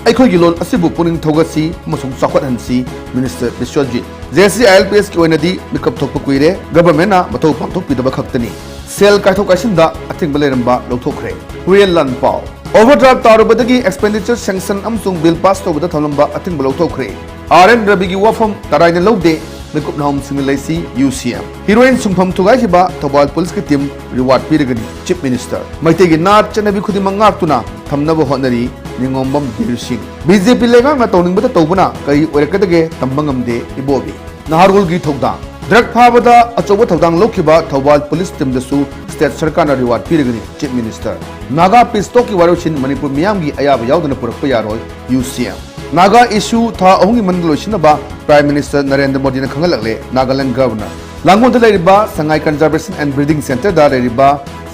ꯑꯩꯈꯣꯏꯒꯤ ꯂꯣꯟ ꯑꯁꯤꯕꯨ ꯄꯨꯛꯅꯤꯡ ꯊꯧꯒꯠꯁꯤ ꯑꯃꯁꯨꯡ ꯆꯥꯎꯈꯠꯍꯟꯁꯤ, minister Biswajit. J C I L P ꯑꯦꯁꯀꯤ ꯑꯣꯏꯅꯗꯤ ꯃꯤꯀꯞ ꯊꯣꯛꯄ ꯀꯨꯏꯔꯦ, ꯒꯚꯔꯟꯃꯦꯟꯠꯅ ꯃꯊꯧ ꯄꯥꯡꯊꯣꯛꯄꯤꯗꯕ ꯈꯛꯇꯅꯤ꯫ ꯁꯦꯜ ꯀꯥꯏꯊꯣꯛ ꯀꯥꯏꯁꯤꯟꯗ ꯑꯊꯤꯡꯕ ꯂꯩꯔꯝꯕ ꯂꯧꯊꯣꯛꯈ꯭ꯔꯦ꯫ ꯍꯨꯏꯌꯦꯟ ꯂꯥꯟꯄꯥꯎ꯫ ꯑꯣꯚꯔꯗ꯭ꯔꯥꯐ ꯇꯥꯔꯨꯕꯗꯒꯤ ꯑꯦꯛꯁꯄꯦꯟꯗꯤꯆꯔ ꯁꯦꯡꯁꯟ ꯑꯃꯁꯨꯡ ꯕꯤꯜ ꯄꯥꯁ ꯇꯧꯕꯗ ꯊꯝꯂꯝꯕ ꯑꯊꯤꯡꯕ ꯂꯧꯊꯣꯛꯈ꯭ꯔꯦ꯫ ꯑꯥꯔ ꯑꯦꯟ ꯔꯕꯤꯒꯤ ꯋꯥꯐꯝ ꯇꯔꯥꯏꯅ ꯂꯧꯗꯦ, ꯃꯤꯀꯨꯞ ꯅꯥꯍꯨꯝꯁꯤꯡꯅ ꯂꯩꯁꯤ ꯌꯨ ꯁꯤ ꯑꯦꯝ꯫ ꯍꯤꯔꯣꯏꯟ ꯁꯨꯡꯐꯝ ꯊꯨꯒꯥꯏꯈꯤꯕ ꯊꯧꯕꯥꯜ ꯄꯨꯂꯤꯁꯀꯤ ꯇꯤꯝ ꯔꯤꯋꯥꯔꯗ ꯄꯤꯔꯒꯅꯤ ꯆꯤꯞ ꯃꯤꯅꯤꯁꯇꯔ꯫ ꯃꯩꯇꯩꯒꯤ ꯅꯥꯠ ꯆꯠꯅꯕꯤ ꯈꯨꯗꯤꯡꯃꯛ ꯉꯥꯛꯇꯨꯅ ꯊꯝꯅꯕ ꯍꯣꯠꯅꯔꯤ ꯅꯤꯉꯣꯝꯕꯝ ꯕꯤꯔ ꯁꯤꯡ꯫ ꯕꯤ ꯖꯦ ꯄꯤ ꯂꯩꯉꯥꯛꯅ ꯇꯧꯅꯤꯡꯕꯇ ꯇꯧꯕꯅ ꯀꯔꯤ ꯑꯣꯏꯔꯛꯀꯗꯒꯦ ꯇꯝꯕ ꯉꯝꯗꯦ ꯏꯕꯣꯕꯤ꯫ ꯅꯍꯥꯔꯣꯜꯒꯤ ꯊꯧꯗꯥꯡ꯫ ꯗ꯭ꯔꯒ ꯐꯥꯕꯗ ꯑꯆꯧꯕ ꯊꯧꯗꯥꯡ ꯂꯧꯈꯤꯕ ꯊꯧꯕꯥꯜ ꯄꯨꯂꯤꯁ ꯇꯤꯝꯗꯁꯨ ꯁ꯭ꯇꯦꯠ ꯁꯔꯀꯥꯔꯅ ꯔꯤꯋꯥꯔꯗ ꯄꯤꯔꯒꯅꯤ ꯆꯤꯞ ꯃꯤꯅꯤꯁꯇꯔ꯫ ꯅꯥꯒꯥ ꯄꯤꯁ ꯇꯣꯛꯀꯤ ꯋꯥꯔꯣꯏꯁꯤꯟ ꯃꯅꯤꯄꯨꯔ ꯃꯤꯌꯥꯝꯒꯤ ꯑꯌꯥꯕ ꯌꯥꯎꯗꯅ ꯄꯨꯔꯛꯄ ꯌꯥꯔꯣꯏ ꯌꯨ ꯁꯤ ꯑꯦꯝ꯫ ꯅꯥꯒꯥ ꯏꯁꯨ ꯊꯥ ꯑꯍꯨꯝꯒꯤ ꯃꯅꯨꯡꯗ ꯂꯣꯏꯁꯤꯟꯅꯕ ꯄ꯭ꯔꯥꯏꯝ ꯃꯤꯅꯤꯁꯇꯔ ꯅꯔꯦꯟꯗ꯭ꯔ ꯃꯣꯗꯤꯅ ꯈꯪꯍꯜꯂꯛꯂꯦ ꯅꯥꯒꯥꯂꯦꯟꯗ ꯒꯚꯔꯅꯔ꯫ ꯂꯥꯡꯒꯣꯜꯗ ꯂꯩꯔꯤꯕ ꯁꯉꯥꯏ ꯀꯟꯖꯔꯕꯦꯁꯟ ꯑꯦꯟ ꯕ꯭ꯔꯤꯗꯤꯡ ꯁꯦꯟꯇꯔꯗ ꯂꯩꯔꯤꯕ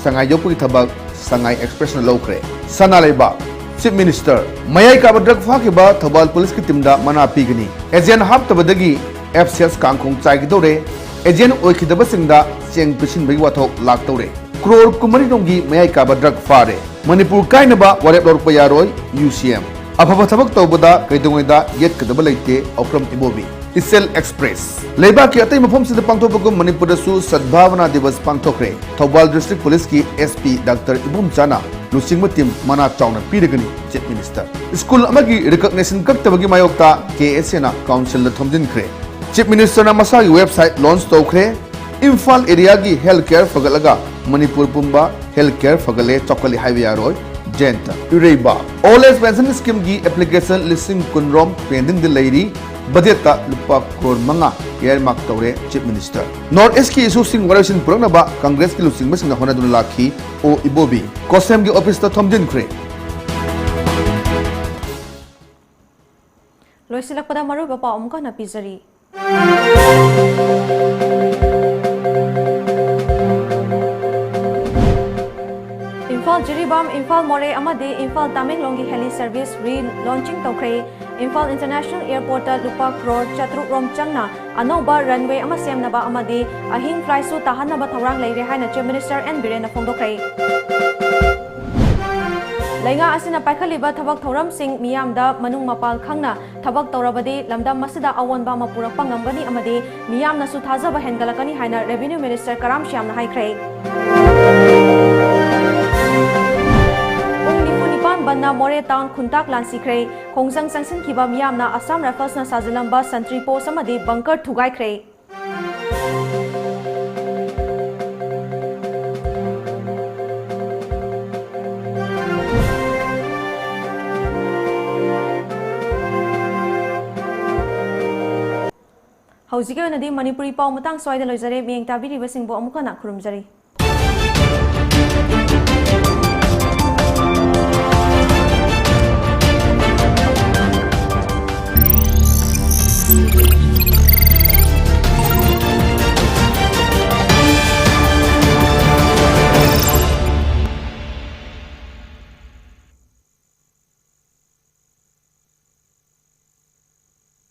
ꯁꯉꯥꯏ ꯌꯣꯛꯄꯒꯤ ꯊꯕꯛ ꯁꯉꯥꯏ ꯑꯦꯛꯁꯄ꯭ꯔꯦꯁꯅ ꯂꯧꯈ꯭ꯔꯦ꯫ ꯁꯅꯥ ꯂꯩꯕꯥꯛ꯫ ꯆꯤꯞ ꯃꯤꯅꯤꯁꯇꯔ, ꯃꯌꯥꯏ ꯀꯥꯕ ꯗ꯭ꯔꯒ ꯐꯥꯈꯤꯕ ꯊꯧꯕꯥꯜ ꯄꯨꯂꯤꯁꯀꯤ ꯇꯤꯝꯗ ꯃꯅꯥ ꯄꯤꯒꯅꯤ꯫ Agent ꯍꯥꯞꯇꯕꯗꯒꯤ F C S ꯀꯥꯡꯈꯣꯡ ꯆꯥꯏꯒꯗꯧꯔꯦ꯫ Agent ꯑꯣꯏꯈꯤꯗꯕꯁꯤꯡꯗ ꯆꯦꯡ ꯄꯤꯁꯤꯟꯕꯒꯤ ꯋꯥꯊꯣꯛ ꯂꯥꯛꯇꯧꯔꯦ꯫ ꯀ꯭ꯔꯣꯔ ꯀꯨꯟꯃꯔꯤ ꯔꯣꯝꯒꯤ ꯃꯌꯥꯏ ꯀꯥꯕ ꯗ꯭ꯔꯒ ꯐꯥꯔꯦ꯫ ꯃꯅꯤꯄꯨꯔ ꯀꯥꯏꯅꯕ ꯋꯥꯔꯦꯞ ꯂꯧꯔꯛꯄ ꯌꯥꯔꯣꯏ ꯌꯨ ꯁꯤ ꯑꯦꯝ꯫ ꯑꯐꯕ ꯊꯕꯛ ꯇꯧꯕꯗ ꯀꯩꯗꯧꯉꯩꯗ ꯌꯦꯠꯀꯗꯕ ꯂꯩꯇꯦ ꯑꯣꯀ꯭ꯔꯝ ꯏꯕꯣꯕꯤ꯫ ꯏꯆꯦꯜ ꯑꯦꯛꯁꯄ꯭ꯔꯦꯁ꯫ ꯂꯩꯕꯥꯛꯀꯤ ꯑꯇꯩ ꯃꯐꯝꯁꯤꯡꯗ ꯄꯥꯡꯊꯣꯛꯄꯒꯨꯝ ꯃꯅꯤꯄꯨꯔꯗꯁꯨ ꯁꯗꯚꯥꯕꯅꯥ ꯗꯤꯕꯁ ꯄꯥꯡꯊꯣꯛꯈ꯭ꯔꯦ꯫ ꯊꯧꯕꯥꯜ ꯗꯤꯁꯇ꯭ꯔꯤꯛ ꯄꯨꯂꯤꯁꯀꯤ ꯑꯦꯁ ꯄꯤ ꯗꯥꯛꯇꯔ ꯏꯕꯣꯝꯆꯥꯅ ꯂꯨꯆꯤꯡꯕ ꯇꯤꯝ ꯃꯅꯥ ꯆꯥꯎꯅ ꯄꯤꯔꯒꯅꯤ ꯆꯤꯞ ꯃꯤꯅꯤꯁꯇꯔ꯫ ꯁ꯭ꯀꯨꯜ ꯑꯃꯒꯤ ꯔꯤꯀꯒꯅꯤꯁꯟ ꯀꯛꯇꯕꯒꯤ ꯃꯥꯌꯣꯛꯇ ꯀꯦ ꯑꯦꯁ ꯑꯦꯅ ꯀꯥꯎꯟꯁꯤꯜꯗ ꯊꯣꯝꯖꯤꯟꯈ꯭ꯔꯦ꯫ ꯆꯤꯞ ꯃꯤꯅꯤꯁꯇꯔꯅ ꯃꯁꯥꯒꯤ ꯋꯦꯕꯁꯥꯏꯠ ꯂꯣꯟꯆ ꯇꯧꯈ꯭ꯔꯦ꯫ ꯏꯝꯐꯥꯜ ꯑꯦꯔꯤꯌꯥꯒꯤ ꯍꯦꯜꯊ ꯀꯦꯌꯔ ꯐꯒꯠꯂꯒ ꯃꯅꯤꯄꯨꯔ ꯄꯨꯝꯕ ꯍꯦꯜꯊ ꯀꯦꯌꯔ ꯐꯒꯠꯂꯦ, ꯆꯥꯎꯈꯠꯂꯦ ꯍꯥꯏꯕ ꯌꯥꯔꯣꯏ ꯖꯌꯟꯇ꯫ ꯏꯔꯩꯕꯥꯛ꯫ ꯑꯣꯜ ꯑꯦꯖ ꯄꯦꯟꯁꯟ ꯁ꯭ꯀꯤꯝꯒꯤ ꯑꯦꯄ꯭ꯂꯤꯀꯦꯁꯟ ꯂꯤꯁꯤꯡ ꯀꯨꯟ ꯔꯣꯝ ꯄꯦꯟꯗꯤꯡꯗ ꯂꯩꯔꯤ꯫ ꯕꯖꯦꯠꯇ ꯂꯨꯄꯥ ꯀ꯭ꯔꯣꯔ ꯃꯉꯥ ꯏꯌꯥꯔꯃꯥꯔꯛ ꯇꯧꯔꯦ ꯆꯤꯐ ꯃꯤꯅꯤꯁꯇꯔ꯫ ꯅꯣꯔꯠ ꯏꯁꯀꯤ ꯏꯁꯨꯁꯤꯡ ꯋꯥꯔꯣꯏꯁꯤꯟ ꯄꯨꯔꯛꯅꯕ ꯀꯪꯒ꯭ꯔꯦꯁꯀꯤ ꯂꯨꯆꯤꯡꯕꯁꯤꯡꯅ ꯍꯣꯠꯅꯗꯨꯅ ꯂꯥꯛꯈꯤ꯫ ꯑꯣ ꯏꯕꯣꯕꯤ꯫ ꯀꯣꯁꯦꯝꯒꯤ ꯑꯣꯐꯤꯁꯇ ꯊꯣꯝꯖꯤꯟꯈ꯭ꯔꯦ꯫ ꯂꯣꯏꯁꯤꯜꯂꯛꯄꯗ ꯃꯔꯨꯑꯣꯏꯕ ꯄꯥꯎ ꯑꯃꯨꯛ ꯍꯟꯅ ꯄꯤꯖꯔꯤ꯫ ꯏꯝꯐꯥꯜ ꯖꯤꯔꯤꯕꯥꯝ, ꯏꯝꯐꯥꯜ ꯃꯣꯔꯦ ꯑꯃꯗꯤ ꯏꯝꯐꯥꯜ ꯇꯃꯦꯡꯂꯣꯡꯒꯤ heli service re-launching ꯇꯧꯈ꯭ꯔꯦ꯫ ꯏꯝꯐꯥꯜ International Airportꯇ ꯂꯨꯄꯥ ꯀ꯭ꯔꯣꯔ ꯆꯥꯇ꯭ꯔꯨꯛ ꯔꯣꯝ ꯆꯪꯅ ꯑꯅꯧꯕ runway ꯑꯃ ꯁꯦꯝꯅꯕ ꯑꯃꯗꯤ ꯑꯍꯤꯡ flightꯁꯨ ꯇꯥꯍꯟꯅꯕ ꯊꯧꯔꯥꯡ ꯂꯩꯔꯦ ꯍꯥꯏꯅ Chief Minister ꯑꯦꯟ ꯕꯤꯔꯦꯟꯅ ꯐꯣꯡꯗꯣꯛꯈ꯭ꯔꯦ꯫ ꯂꯩꯉꯥꯛ ꯑꯁꯤꯅ ꯄꯥꯏꯈꯠꯂꯤꯕ ꯊꯕꯛ ꯊꯧꯔꯝꯁꯤꯡ ꯃꯤꯌꯥꯝꯗ ꯃꯅꯨꯡ ꯃꯄꯥꯜ ꯈꯪꯅ ꯊꯕꯛ ꯇꯧꯔꯕꯗꯤ ꯂꯝꯗꯝ ꯑꯁꯤꯗ ꯑꯑꯣꯟꯕ ꯑꯃ ꯄꯨꯔꯛꯄ ꯉꯝꯒꯅꯤ ꯑꯃꯗꯤ ꯃꯤꯌꯥꯝꯅꯁꯨ ꯊꯥꯖꯕ ꯍꯦꯟꯒꯠꯂꯛꯀꯅꯤ ꯍꯥꯏꯅ Revenue Minister ꯀꯔꯥꯝ ꯁ꯭ꯌꯥꯝꯅ ꯍꯥꯏꯈ꯭ꯔꯦ꯫ ꯄꯨꯡ ꯅꯤꯐꯨ ꯅꯤꯄꯥꯟ ꯕꯟꯅ ꯃꯣꯔꯦ ꯇꯥꯎꯟ ꯈꯨꯟꯇꯥꯛ ꯂꯥꯟꯁꯤꯈ꯭ꯔꯦ꯫ ꯈꯣꯡꯖꯪ ꯆꯪꯁꯤꯟꯈꯤꯕ ꯃꯤꯌꯥꯝꯅ Assam Riflesꯅ ꯁꯥꯖꯤꯜꯂꯝꯕ sentry post ꯑꯃꯗꯤ bunker ꯊꯨꯒꯥꯏꯈ꯭ꯔꯦ꯫ ꯍꯧꯖꯤꯛꯀꯤ ꯑꯣꯏꯅꯗꯤ ꯃꯅꯤꯄꯨꯔꯤ ꯄꯥꯎ ꯃꯇꯥꯡ ꯁ꯭ꯋꯥꯏꯗ ꯂꯣꯏꯖꯔꯦ꯫ ꯃꯤꯠꯌꯦꯡ ꯇꯥꯕꯤꯔꯤꯕꯁꯤꯡꯕꯨ ꯑꯃꯨꯛ ꯍꯟꯅ ꯈꯨꯔꯨꯝꯖꯔꯤ꯫